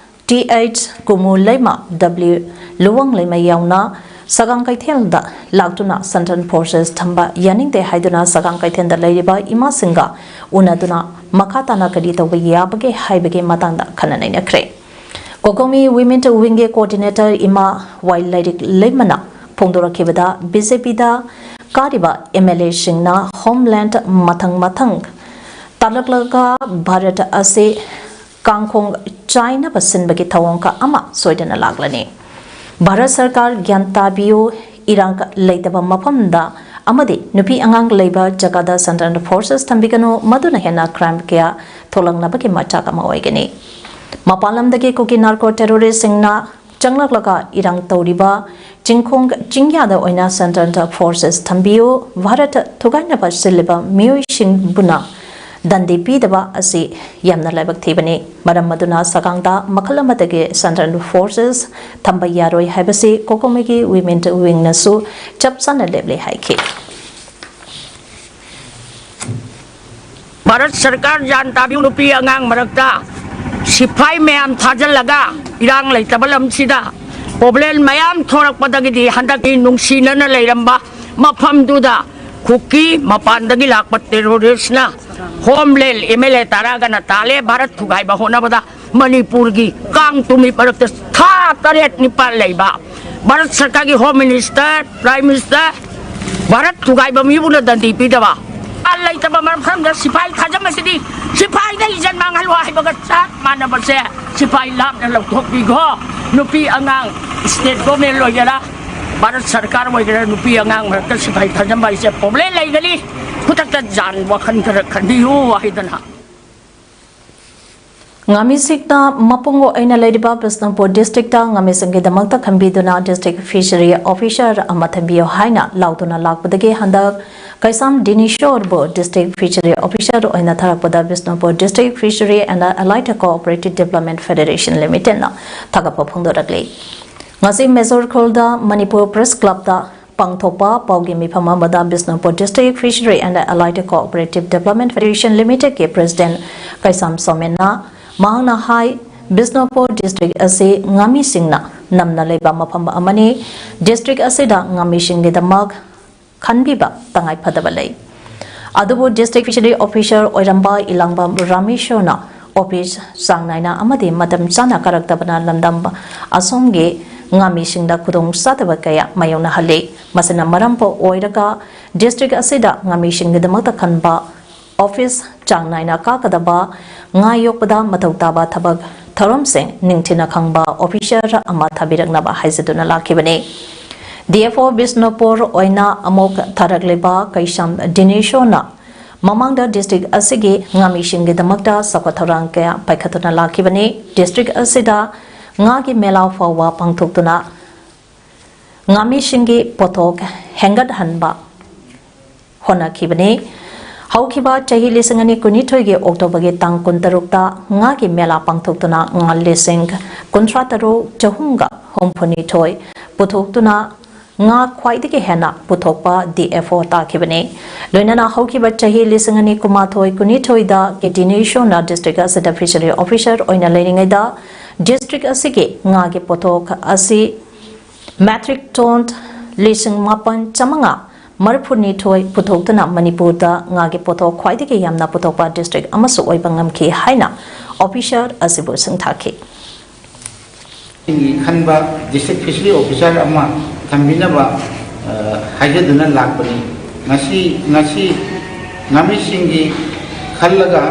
T H ꯀꯨꯃꯨ ꯂꯩꯃ, W ꯂꯨꯋꯥꯡ ꯂꯩꯃ ꯌꯥꯎꯅ ꯁꯒꯥꯡ ꯀꯩꯊꯦꯜꯗ ꯂꯥꯛꯇꯨꯅ Central Forces ꯊꯝꯕ ꯌꯥꯅꯤꯡꯗꯦ ꯍꯥꯏꯗꯨꯅ ꯁꯒꯥꯡ ꯀꯩꯊꯦꯜꯗ ꯂꯩꯔꯤꯕ ꯏꯃꯥꯁꯤꯡꯒ ꯎꯅꯗꯨꯅ ꯃꯈꯥ ꯇꯥꯅ ꯀꯔꯤ ꯇꯧꯕ ꯌꯥꯕꯒꯦ ꯍꯥꯏꯕꯒꯤ ꯃꯇꯥꯡꯗ ꯈꯟꯅ ꯅꯩꯅꯈ꯭ꯔꯦ꯫ COCOMI Women Wingꯒꯤ coordinator ꯏꯃꯥ ꯋꯥꯏ ꯂꯥꯏꯔꯤꯛ ꯂꯩꯃꯅ ꯐꯣꯡꯗꯣꯔꯛꯈꯤꯕꯗ, BJPꯗ ꯀꯥꯔꯤꯕ MLAꯁꯤꯡꯅ homeland ꯃꯊꯪ ꯃꯊꯪ ꯇꯥꯂꯛꯂꯒ ꯚꯥꯔꯠ ꯑꯁꯤ ꯀꯥꯡꯈꯣꯡ ꯆꯥꯏꯅꯕ ꯁꯤꯟꯕꯒꯤ ꯊꯧꯑꯣꯡ ꯑꯃ ꯁꯣꯏꯗꯅ ꯂꯥꯛꯂꯅꯤ꯫ ꯚꯥꯔꯠ ꯁꯔꯀꯥꯔ ꯒ꯭ꯌꯥꯟ ꯇꯥꯕꯤꯌꯨ, ꯏꯔꯥꯡ ꯂꯩꯇꯕ ꯃꯐꯝꯗ ꯑꯃꯗꯤ ꯅꯨꯄꯤ ꯑꯉꯥꯡ ꯂꯩꯕ ꯖꯒꯥꯗ Central Forces ꯊꯝꯕꯤꯒꯅꯨ, ꯃꯗꯨꯅ ꯍꯦꯟꯅ crime ꯀꯌꯥ ꯊꯣꯛꯂꯛꯅꯕꯒꯤ ꯃꯆꯥꯛ ꯑꯃ ꯑꯣꯏꯒꯅꯤ꯫ ꯃꯄꯥꯟ ꯂꯝꯗꯒꯤ ꯀꯨꯀꯤ narco terroristꯁꯤꯡꯅ ꯆꯪꯂꯛꯂꯒ ꯏꯔꯥꯡ ꯇꯧꯔꯤꯕ ꯆꯤꯡꯈꯣꯡ ꯆꯤꯡꯌꯥꯗ ꯑꯣꯏꯅ central forces ꯊꯝꯕꯤꯌꯨ, ꯚꯥꯔꯠ ꯊꯨꯒꯥꯏꯅꯕ ꯁꯤꯜꯂꯤꯕ ꯃꯤꯑꯣꯏꯁꯤꯡꯕꯨꯅ ꯗꯟꯗꯤ ꯄꯤꯗꯕ ꯑꯁꯤ ꯌꯥꯝꯅ ꯂꯥꯏꯕꯛ ꯊꯤꯕꯅꯤ꯫ ꯃꯔꯝ ꯑꯗꯨꯅ ꯁꯒꯥꯡꯗ ꯃꯈꯜ ꯑꯃꯗꯒꯤ central forces ꯊꯝꯕ ꯌꯥꯔꯣꯏ ꯍꯥꯏꯕꯁꯤ COCOMIꯒꯤ women wingꯅꯁꯨ ꯆꯞ ꯆꯥꯅ ꯂꯦꯞꯂꯦ ꯍꯥꯏꯈꯤ꯫ ꯚꯥꯔꯠ ꯁꯔꯀꯥꯔ ꯒ꯭ꯌꯥꯟ ꯇꯥꯕꯤꯌꯨ, ꯅꯨꯄꯤ ꯑꯉꯥꯡ ꯃꯔꯛꯇ ꯁꯤꯐꯥꯏ ꯃꯌꯥꯝ ꯊꯥꯖꯤꯜꯂꯒ ꯏꯔꯥꯡ ꯂꯩꯇꯕ ꯂꯝꯁꯤꯗ problem ꯃꯌꯥꯝ ꯊꯣꯔꯛꯄꯗꯒꯤꯗꯤ ꯍꯟꯗꯛꯇꯤ ꯅꯨꯡꯁꯤꯅꯅ ꯂꯩꯔꯝꯕ ꯃꯐꯝꯗꯨꯗ ꯀꯨꯀꯤ ꯃꯄꯥꯟꯗꯒꯤ ꯂꯥꯛꯄ terroristꯅ Home Land MLA ꯇꯔꯥꯒꯅ ꯇꯥꯜꯂꯦ꯫ ꯚꯥꯔꯠ ꯊꯨꯒꯥꯏꯕ ꯍꯣꯠꯅꯕꯗ ꯃꯅꯤꯄꯨꯔꯒꯤ ꯀꯥꯡ ꯇꯨꯃꯤ ꯃꯔꯛꯇ ꯊꯥ ꯇꯔꯦꯠ ꯅꯤꯄꯥꯜ ꯂꯩꯕ ꯚꯥꯔꯠ ꯁꯔꯀꯥꯔꯒꯤ Home Minister, Prime Minister, Bharat ꯊꯨꯒꯥꯏꯕ ꯃꯤꯕꯨꯅ ꯗꯟꯗꯤ ꯄꯤꯗꯕ꯫ ꯂꯩꯇꯕ ꯃꯐꯝꯗ ꯁꯤꯐꯥꯏ ꯊꯥꯖꯟꯕꯁꯤꯗꯤ ꯁꯤꯐꯥꯏꯗ ꯏꯖꯠ ꯃꯥꯡꯍꯜꯂꯣ ꯍꯥꯏꯕꯒ ꯆꯞ ꯃꯥꯟꯅꯕꯁꯦ ꯁꯤꯐꯥꯏ ꯂꯥꯞꯅ ꯂꯧꯊꯣꯛꯄꯤꯈꯣ꯫ ꯅꯨꯄꯤ ꯑꯉꯥꯡ state government ꯑꯣꯏꯒꯦꯔꯥ, ꯚꯥꯔꯠ ꯁꯔꯀꯥꯔ ꯑꯣꯏꯒꯦꯔꯥ, ꯅꯨꯄꯤ ꯑꯉꯥꯡ ꯃꯔꯛꯇ ꯁꯤꯐꯥꯏ ꯊꯥꯖꯟꯕ ꯍꯥꯏꯁꯦ problem ꯂꯩꯒꯅꯤ꯫ ꯈꯨꯗꯛꯇ ꯖꯥꯟ ꯋꯥꯈꯜ ꯈꯔ ꯈꯟꯕꯤꯌꯨ ꯍꯥꯏꯗꯅ꯫ ꯉꯥꯃꯤꯁꯤꯡꯅ ꯃꯄꯨꯡ ꯑꯣꯏꯅ ꯂꯩꯔꯤꯕ ꯕꯤꯁꯅꯨꯄꯨꯔ districtꯇ ꯉꯥꯃꯤꯁꯤꯡꯒꯤꯗꯃꯛꯇ ꯈꯟꯕꯤꯗꯨꯅ district fishery officer ꯑꯃ ꯊꯝꯕꯤꯌꯨ ꯍꯥꯏꯅ ꯂꯥꯎꯗꯨꯅ ꯂꯥꯛꯄꯗꯒꯤ ꯍꯟꯗꯛ ꯀꯩꯁꯥꯝ ꯗꯤꯅꯦꯁꯣꯔꯕꯨ district fishery officer ꯑꯣꯏꯅ ꯊꯥꯔꯛꯄꯗ Bishnupur District Fishery and Allied Cooperative Development Federation Limitedꯅ ꯊꯥꯒꯠꯄ ꯐꯣꯡꯗꯣꯔꯛꯂꯤ꯫ ꯉꯁꯤ ꯃꯦꯖꯣꯔ ꯈꯨꯜꯗ ꯃꯅꯤꯄꯨꯔ Press Clubꯇ ꯄꯥꯡꯊꯣꯛꯄ ꯄꯥꯎꯒꯤ ꯃꯤꯐꯝ ꯑꯃꯗ Bishnupur District Fishery and Allied Cooperative Development Federation Limitedꯀꯤ President ꯀꯩꯁꯥꯝ ꯁꯣꯃꯦꯟꯅ ꯃꯍꯥꯛꯅ ꯍꯥꯏ, ꯕꯤꯁꯅꯨꯄꯨꯔ district ꯑꯁꯤ ꯉꯥꯃꯤꯁꯤꯡꯅ ꯅꯝꯅ ꯂꯩꯕ ꯃꯐꯝ ꯑꯃꯅꯤ꯫ District ꯑꯁꯤꯗ ꯉꯥꯃꯤꯁꯤꯡꯒꯤꯗꯃꯛ ꯈꯟꯕꯤꯕ ꯇꯉꯥꯏ ꯐꯗꯕ ꯂꯩ꯫ ꯑꯗꯨꯕꯨ district fishery officer ꯑꯣꯏꯔꯝꯕ ꯏꯂꯥꯡꯕꯝ ꯔꯥꯃꯦꯁꯣꯔꯅ office ꯆꯥꯡ ꯅꯥꯏꯅ ꯑꯃꯗꯤ ꯃꯇꯝ ꯆꯥꯅ ꯀꯥꯔꯛꯇꯕꯅ ꯂꯝꯗꯝ ꯑꯁꯣꯝꯒꯤ ꯉꯥꯃꯤꯁꯤꯡꯗ ꯈꯨꯗꯣꯡ ꯆꯥꯗꯕ ꯀꯌꯥ ꯃꯥꯌꯣꯛꯅꯍꯜꯂꯤ꯫ ꯃꯁꯤꯅ ꯃꯔꯝ ꯑꯣꯏꯔꯒ district ꯑꯁꯤꯗ ꯉꯥꯃꯤꯁꯤꯡꯒꯤꯗꯃꯛꯇ ꯈꯟꯕ office ꯆꯥꯡ ꯅꯥꯏꯅ ꯀꯥꯀꯗꯕ, ꯉꯥ ꯌꯣꯛꯄꯗ ꯃꯊꯧ ꯇꯥꯕ ꯊꯕꯛ ꯊꯧꯔꯝꯁꯤꯡ ꯅꯤꯡꯊꯤꯅ ꯈꯪꯕ officer ꯑꯃ ꯊꯥꯕꯤꯔꯛꯅꯕ ꯍꯥꯏꯖꯗꯨꯅ ꯂꯥꯛꯈꯤꯕꯅꯤ꯫ DFO ꯕꯤꯁꯅꯨꯄꯨꯔ ꯑꯣꯏꯅ ꯑꯃꯨꯛ ꯊꯥꯔꯛꯂꯤꯕ ꯀꯩꯁꯥꯝ ꯗꯤꯅꯦꯁꯣꯔꯅ ꯃꯃꯥꯡꯗ district ꯑꯁꯤꯒꯤ ꯉꯥꯃꯤꯁꯤꯡꯒꯤꯗꯃꯛꯇ ꯆꯥꯎꯈꯠ ꯊꯧꯔꯥꯡ ꯀꯌꯥ ꯄꯥꯏꯈꯠꯇꯨꯅ ꯂꯥꯛꯈꯤꯕꯅꯤ꯫ District ꯑꯁꯤꯗ ꯉꯥꯒꯤ ꯃꯦꯂꯥ ꯐꯥꯎꯕ ꯄꯥꯡꯊꯣꯛꯇꯨꯅ ꯉꯥꯃꯤꯁꯤꯡꯒꯤ ꯄꯣꯠꯊꯣꯛ ꯍꯦꯟꯒꯠꯍꯟꯕ ꯍꯣꯠꯅꯈꯤꯕꯅꯤ꯫ ꯍꯧꯈꯤꯕ ꯆꯍꯤ ꯂꯤꯁꯤꯡ ꯑꯅꯤ ꯀꯨꯟꯅꯤꯊꯣꯏꯒꯤ ꯑꯣꯛꯇꯣꯕꯔꯒꯤ ꯇꯥꯡ ꯀꯨꯟꯇꯔꯨꯛꯇ ꯉꯥꯒꯤ ꯃꯦꯂꯥ ꯄꯥꯡꯊꯣꯛꯇꯨꯅ ꯉꯥ ꯂꯤꯁꯤꯡ ꯀꯨꯟꯊ꯭ꯔꯥ ꯇꯔꯨꯛ ꯆꯍꯨꯝꯒ ꯍꯨꯝꯐꯨꯅꯤꯊꯣꯏ ꯄꯨꯊꯣꯛꯇꯨꯅ ꯉꯥ ꯈ꯭ꯋꯥꯏꯗꯒꯤ ꯍꯦꯟꯅ ꯄꯨꯊꯣꯛꯄ ꯗꯤ ꯑꯦꯐ ꯑꯣ ꯇꯥꯈꯤꯕꯅꯤ꯫ ꯂꯣꯏꯅꯅ ꯍꯧꯈꯤꯕ ꯆꯍꯤ ꯂꯤꯁꯤꯡ ꯑꯅꯤ ꯀꯨꯟꯃꯥꯊꯣꯏ ꯀꯨꯟꯅꯤꯊꯣꯏꯗ ꯀꯦ ꯇꯤ ꯅꯤꯁꯣꯅ ꯗꯤꯁꯇ꯭ꯔꯤꯛ ꯑꯁꯤꯗ ꯐꯤꯁꯔꯤ ꯑꯣꯐꯤꯁꯥꯔ ꯑꯣꯏꯅ ꯂꯩꯔꯤꯉꯩꯗ ꯗꯤꯁꯇ꯭ꯔꯤꯛ ꯑꯁꯤꯒꯤ ꯉꯥꯒꯤ ꯄꯣꯠꯊꯣꯛ ꯑꯁꯤ ꯃꯦꯇ꯭ꯔꯤꯛ ꯇꯣꯟ ꯂꯤꯁꯤꯡ ꯃꯥꯄꯟ ꯆꯥꯃꯉꯥ ꯃꯔꯤꯐꯨꯅꯤꯊꯣꯏ ꯄꯨꯊꯣꯛꯇꯨꯅ ꯃꯅꯤꯄꯨꯔꯗ ꯉꯥꯒꯤ ꯄꯣꯠꯊꯣꯛ ꯈ꯭ꯋꯥꯏꯗꯒꯤ ꯌꯥꯝꯅ ꯄꯨꯊꯣꯛꯄ ꯗꯤꯁꯇ꯭ꯔꯤꯛ ꯑꯃꯁꯨ ꯑꯣꯏꯕ ꯉꯝꯈꯤ ꯍꯥꯏꯅ ꯑꯣꯐꯤꯁꯥꯔ ꯑꯁꯤꯕꯨ ꯁꯤꯡꯊꯥꯈꯤ꯫ ꯈꯟꯕ ꯗꯤꯁꯇ꯭ꯔꯤꯛ ꯐꯤꯁꯔꯤ ꯑꯣꯐꯤꯁꯥꯔ ꯑꯃ ꯊꯝꯕꯤꯅꯕ ꯍꯥꯏꯖꯗꯨꯅ ꯂꯥꯛꯄꯅꯤ꯫ ꯉꯁꯤ ꯉꯁꯤ ꯉꯥꯃꯤꯁꯤꯡꯒꯤ ꯈꯜꯂꯒ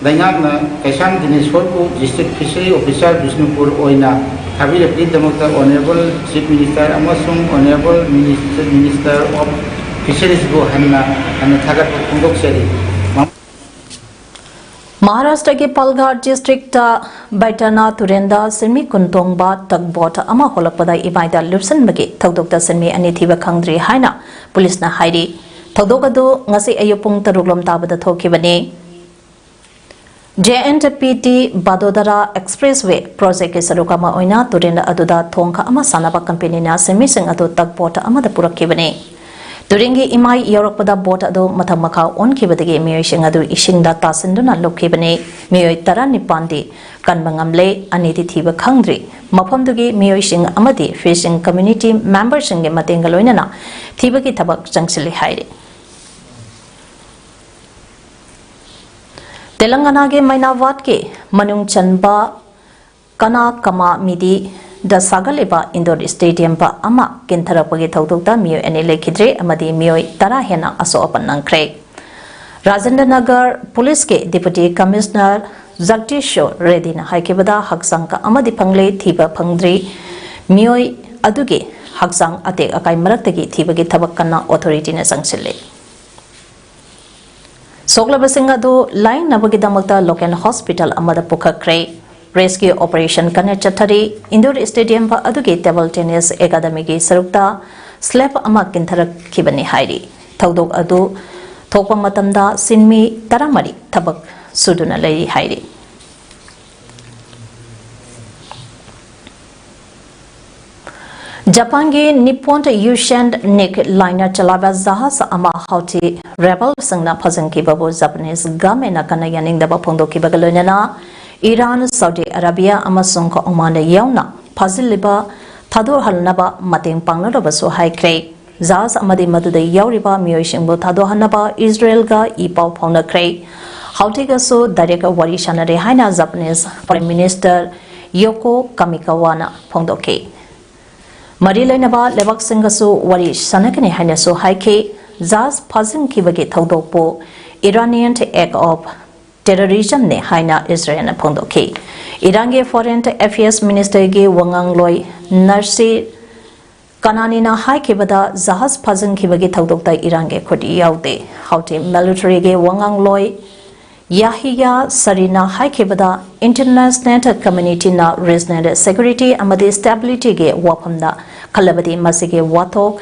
ꯂꯩꯉꯥꯛꯅ ꯀꯩꯁꯥꯝ ꯗꯤꯅꯦꯁꯣꯔꯕꯨ ꯗꯤꯁꯇ꯭ꯔꯤꯛ ꯐꯤꯁꯔꯤ ꯑꯣꯐꯤꯁꯥꯔ ꯕꯤꯁꯅꯨꯄꯨꯔ ꯑꯣꯏꯅ ꯊꯥꯕꯤꯔꯛꯄꯒꯤꯗꯃꯛꯇ ꯑꯣꯅꯔꯦꯕꯜ ꯆꯤꯐ ꯃꯤꯅꯤꯁꯇꯔ ꯑꯃꯁꯨꯡ ꯑꯣꯅꯔꯦꯕꯜ ꯃꯤꯅꯤꯁꯇꯔ ꯑꯣꯐ ꯐꯤꯁꯔꯤꯁꯕꯨ ꯍꯟꯅ ꯍꯟꯅ ꯊꯥꯒꯠꯄ ꯐꯣꯡꯗꯣꯛꯆꯔꯤ꯫ ꯃꯍꯥꯔꯥꯁꯇ꯭ꯔꯒꯤ ꯄꯥꯜꯘꯥꯔ ꯗꯤꯁꯇ꯭ꯔꯤꯛꯇ ꯕꯩꯇꯔꯅꯥ ꯇꯨꯔꯦꯟꯗ ꯁꯤꯟꯃꯤ ꯀꯨꯟ ꯇꯣꯡꯕ ꯇꯒꯕꯣꯠ ꯑꯃ ꯍꯣꯜꯂꯛꯄꯗ ꯏꯃꯥꯏꯗ ꯂꯨꯞꯁꯤꯟꯕꯒꯤ ꯊꯧꯗꯣꯛꯇ ꯁꯤꯟꯃꯤ ꯑꯅꯤ ꯊꯤꯕ ꯈꯪꯗ꯭ꯔꯤ ꯍꯥꯏꯅ ꯄꯨꯂꯤꯁꯅ ꯍꯥꯏꯔꯤ꯫ ꯊꯧꯗꯣꯛ ꯑꯗꯨ ꯉꯁꯤ ꯑꯌꯨꯛ ꯄꯨꯡ ꯇꯔꯨꯛ ꯂꯣꯝ ꯇꯥꯕꯗ ꯊꯣꯛꯈꯤꯕꯅꯤ꯫ ꯖꯦ ꯑꯦꯟ ꯄꯤ ꯇꯤ ꯕꯥꯗꯣꯗꯔꯥ ꯑꯦꯛꯁꯄ꯭ꯔꯦꯁꯋꯦ ꯄ꯭ꯔꯣꯖꯦꯛꯀꯤ ꯁꯔꯨꯛ ꯑꯃ ꯑꯣꯏꯅ ꯇꯨꯔꯦꯜ ꯑꯗꯨꯗ ꯊꯣꯡ ꯑꯃ ꯁꯥꯟꯅꯕ ꯀꯝꯄꯦꯅꯤꯅ ꯁꯤꯟꯃꯤꯁꯤꯡ ꯑꯗꯨ ꯇꯒꯕꯣꯠ ꯑꯃꯗ ꯄꯨꯔꯛꯈꯤꯕꯅꯤ꯫ ꯇꯨꯔꯦꯜꯒꯤ ꯏꯃꯥꯏ ꯌꯧꯔꯛꯄꯗ ꯕꯣꯠ ꯑꯗꯨ ꯃꯊꯛ ꯃꯈꯥ ꯑꯣꯟꯈꯤꯕꯗꯒꯤ ꯃꯤꯑꯣꯏꯁꯤꯡ ꯑꯗꯨ ꯏꯁꯤꯡꯗ ꯇꯥꯁꯤꯟꯗꯨꯅ ꯂꯨꯞꯈꯤꯕꯅꯤ꯫ ꯃꯤꯑꯣꯏ ꯇꯔꯥꯅꯤꯄꯥꯟꯗꯤ ꯀꯟꯕ ꯉꯝꯂꯦ, ꯑꯅꯤꯗꯤ ꯊꯤꯕ ꯈꯪꯗ꯭ꯔꯤ꯫ ꯃꯐꯝꯗꯨꯒꯤ ꯃꯤꯑꯣꯏꯁꯤꯡ ꯑꯃꯗꯤ ꯐꯤꯁꯤꯡ ꯀꯝꯃ꯭ꯌꯨꯅꯤꯇꯤ ꯃꯦꯝꯕꯔꯁꯤꯡꯒꯤ ꯃꯇꯦꯡꯒ ꯂꯣꯏꯅꯅ ꯊꯤꯕꯒꯤ ꯊꯕꯛ ꯆꯪꯁꯤꯜꯂꯤ ꯍꯥꯏꯔꯤ꯫ ꯇꯦꯂꯪꯒꯥꯅꯥꯒꯤ ꯃꯩꯅꯥꯕꯥꯠꯀꯤ ꯃꯅꯨꯡ ꯆꯟꯕ ꯀꯅꯥ ꯀꯃꯥ ꯃꯤꯗꯤꯗ ꯁꯥꯒꯠꯂꯤꯕ ꯏꯟꯗꯣꯔ ꯁ꯭ꯇꯦꯗꯤꯌꯝ ꯑꯃ ꯀꯤꯟꯊꯔꯛꯄꯒꯤ ꯊꯧꯗꯣꯛꯇ ꯃꯤꯑꯣꯏ ꯑꯅꯤ ꯂꯩꯈꯤꯗ꯭ꯔꯦ ꯑꯃꯗꯤ ꯃꯤꯑꯣꯏ ꯇꯔꯥ ꯍꯦꯟꯅ ꯑꯁꯣꯛ ꯑꯄꯟ ꯅꯪꯈ꯭ꯔꯦ꯫ ꯔꯥꯖꯦꯟꯗ꯭ꯔ ꯅꯒꯔ ꯄꯨꯂꯤꯁꯀꯤ ꯗꯤꯄꯨꯇꯤ ꯀꯃꯤꯁꯅꯔ ꯖꯒꯗꯤꯁ ꯔꯦꯗꯤꯅ ꯍꯥꯏꯈꯤꯕꯗ, ꯍꯛꯆꯥꯡ ꯑꯃꯗꯤ ꯐꯪꯂꯦ, ꯊꯤꯕ ꯐꯪꯗ꯭ꯔꯤ꯫ ꯃꯤꯑꯣꯏ ꯑꯗꯨꯒꯤ ꯍꯛꯆꯥꯡ ꯑꯇꯦꯛ ꯑꯀꯥꯏ ꯃꯔꯛꯇꯒꯤ ꯊꯤꯕꯒꯤ ꯊꯕꯛ ꯀꯟꯅ ꯑꯣꯊꯣꯔꯤꯇꯤꯅ ꯆꯪꯁꯤꯜꯂꯤ꯫ ꯁꯣꯛꯂꯕꯁꯤꯡ ꯑꯗꯨ ꯂꯥꯌꯦꯡꯅꯕꯒꯤꯗꯃꯛꯇ ꯂꯣꯀꯦꯜ ꯍꯣꯁꯄꯤꯇꯥꯜ ꯑꯃꯗ ꯄꯨꯈꯠꯈ꯭ꯔꯦ꯫ Rescue operation ꯀꯟꯅ ꯆꯠꯊꯔꯤ꯫ Indoor stadium ꯑꯗꯨꯒꯤ table tennis academyꯒꯤ ꯁꯔꯨꯛꯇ slab ꯑꯃ ꯀꯤꯟꯊꯔꯛꯈꯤꯕꯅꯤ ꯍꯥꯏꯔꯤ꯫ ꯊꯧꯗꯣꯛ ꯑꯗꯨ ꯊꯣꯛꯄ ꯃꯇꯝꯗ ꯁꯤꯟꯃꯤ ꯇꯔꯥꯃꯔꯤ ꯊꯕꯛ ꯁꯨꯗꯨꯅ ꯂꯩꯔꯤ ꯍꯥꯏꯔꯤ꯫ ꯖꯄꯥꯟꯒꯤ Nippon Ocean Nick liner ꯆꯂꯥꯏꯕ ꯖꯍꯥꯖ ꯑꯃ ꯍꯥꯎꯊꯤ rebelꯁꯤꯡꯅ ꯐꯥꯖꯤꯟꯈꯤꯕꯕꯨ Japanese governmentꯅ ꯀꯟꯅ ꯌꯥꯅꯤꯡꯗꯕ ꯐꯣꯡꯗꯣꯛꯈꯤꯕꯒ ꯂꯣꯏꯅꯅ ꯏꯔꯥꯟ, ꯁꯥꯎꯗꯤ ꯑꯔꯥꯕꯤꯌꯥ ꯑꯃꯁꯨꯡ ꯑꯣꯃꯥꯟꯗ ꯌꯥꯎꯅ ꯐꯥꯖꯤꯜꯂꯤꯕ ꯊꯥꯗꯣꯛꯍꯟꯅꯕ ꯃꯇꯦꯡ ꯄꯥꯡꯅꯅꯕꯁꯨ ꯍꯥꯏꯈ꯭ꯔꯦ꯫ ꯖꯍꯥꯖ ꯑꯃꯗꯤ ꯃꯗꯨꯗ ꯌꯥꯎꯔꯤꯕ ꯃꯤꯑꯣꯏꯁꯤꯡꯕꯨ ꯊꯥꯗꯣꯛꯍꯟꯅꯕ ꯏꯖꯔꯦꯜꯒ ꯏ ꯄꯥꯎ ꯐꯥꯎꯅꯈ꯭ꯔꯦ꯫ ꯍꯥꯎꯊꯤꯒꯁꯨ direct ꯋꯥꯔꯤ ꯁꯥꯟꯅꯔꯦ ꯍꯥꯏꯅ Japanese Foreign Minister ꯌꯣꯀꯣ ꯀꯥꯃꯤꯀꯥꯋꯥꯅ ꯐꯣꯡꯗꯣꯛꯈꯤ꯫ ꯃꯔꯤ ꯂꯩꯅꯕ ꯂꯩꯕꯥꯛꯁꯤꯡꯒꯁꯨ ꯋꯥꯔꯤ ꯁꯥꯟꯅꯒꯅꯤ ꯍꯥꯏꯅꯁꯨ ꯍꯥꯏꯈꯤ꯫ ꯖꯍꯥꯖ ꯐꯥꯖꯤꯟꯈꯤꯕꯒꯤ ꯊꯧꯗꯣꯛꯄꯨ Iranian act of terrorismꯅꯤ ꯍꯥꯏꯅ ꯏꯖꯔꯦꯜꯅ ꯐꯣꯡꯗꯣꯛꯈꯤ꯫ ꯏꯔꯥꯟꯒꯤ Foreign Affairs Ministerꯒꯤ ꯋꯥꯉꯥꯡꯂꯣꯏ ꯅꯔꯁꯤ ꯀꯅꯥꯅꯤꯅ ꯍꯥꯏꯈꯤꯕꯗ ꯖꯍꯥꯖ ꯐꯥꯖꯤꯟꯈꯤꯕꯒꯤ ꯊꯧꯗꯣꯛꯇ ꯏꯔꯥꯟꯒꯤ ꯈꯨꯠ ꯌꯥꯎꯗꯦ꯫ ꯍꯥꯎꯊꯤ militaryꯒꯤ ꯋꯥꯉꯥꯡꯂꯣꯏ ꯌꯥꯍꯤꯌꯥ ꯁꯔꯤꯅ ꯍꯥꯏꯈꯤꯕꯗ, international communityꯅ regional security ꯑꯃꯗꯤ stabilityꯒꯤ ꯋꯥꯐꯝꯗ ꯈꯜꯂꯕꯗꯤ ꯃꯁꯤꯒꯤ ꯋꯥꯊꯣꯛ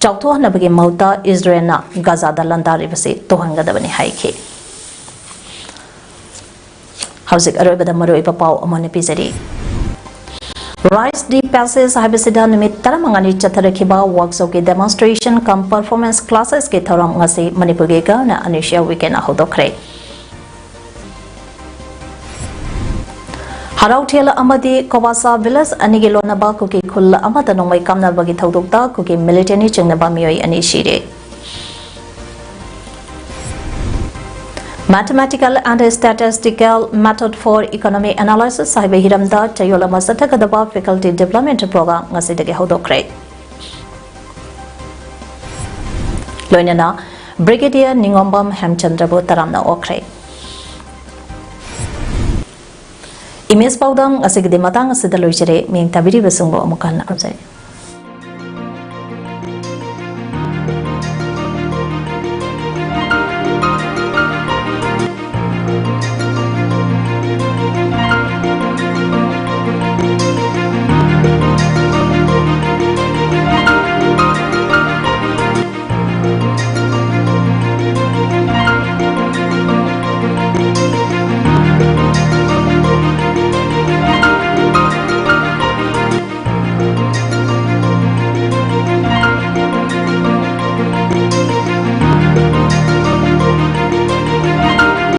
ꯆꯥꯎꯊꯣꯛꯍꯟꯅꯕꯒꯤ ꯃꯍꯨꯠꯇ ꯏꯖꯔꯦꯜꯅ ꯒꯥꯖꯥꯗ ꯂꯥꯟꯗꯥꯔꯤꯕꯁꯤ ꯇꯣꯛꯍꯟꯒꯗꯕꯅꯤ ꯍꯥꯏꯈꯤ꯫ ꯍꯧꯖꯤꯛ ꯑꯔꯣꯏꯕꯗ ꯃꯔꯨꯑꯣꯏꯕ ꯄꯥꯎ ꯑꯃꯅ ꯄꯤꯖꯔꯤ꯫ Rites de Passage ꯍꯥꯏꯕꯁꯤꯗ ꯅꯨꯃꯤꯠ ꯇꯔꯥꯃꯉꯥꯅꯤ ꯆꯠꯊꯔꯛꯈꯤꯕ workshopꯀꯤ demonstration cum performance classesꯀꯤ ꯊꯧꯔꯝ ꯉꯁꯤ ꯃꯅꯤꯄꯨꯔꯒꯤ ꯒꯚꯔꯅꯔ ꯑꯅꯨꯁ꯭ꯔꯤꯌꯥ ꯎꯏꯀꯦꯅ ꯍꯧꯗꯣꯛꯈ꯭ꯔꯦ꯫ ꯍꯔꯥꯎꯊꯦꯜ ꯑꯃꯗꯤ ꯀꯣꯕꯥꯁꯥ village ꯑꯅꯤꯒꯤ ꯂꯣꯟꯅꯕ ꯀꯨꯀꯤ ꯈꯨꯜ ꯑꯃꯗ ꯅꯣꯡꯃꯩ ꯀꯥꯞꯅꯕꯒꯤ ꯊꯧꯗꯣꯛꯇ ꯀꯨꯀꯤ militantꯅ ꯆꯤꯡꯅꯕ ꯃꯤꯑꯣꯏ ꯑꯅꯤ ꯁꯤꯔꯦ꯫ Mathematical and Statistical Method for Economic Analysis ꯍꯥꯏꯕ ꯍꯤꯔꯝꯗ ꯆꯌꯣꯜ ꯑꯃ ꯆꯠꯊꯒꯗꯕ faculty development program ꯉꯁꯤꯗꯒꯤ ꯍꯧꯗꯣꯛꯈ꯭ꯔꯦ꯫ ꯂꯣꯏꯅꯅ Brigadier ꯅꯤꯉꯣꯝꯕꯝ ꯍꯦꯝꯆꯟꯗ꯭ꯔꯕꯨ ꯇꯔꯥꯝꯅ ꯑꯣꯛꯈ꯭ꯔꯦ꯫ Image ꯄꯥꯎꯗꯝ ꯉꯁꯤꯒꯤꯗꯤ ꯃꯇꯥꯡ ꯑꯁꯤꯗ ꯂꯣꯏꯖꯔꯦ꯫ ꯃꯤꯠꯌꯦꯡ ꯇꯥꯕꯤꯔꯤꯕꯁꯤꯡꯕꯨ ꯑꯃꯨꯛ ꯍꯟꯅ ꯈꯨꯔꯨꯝꯖꯔꯤ꯫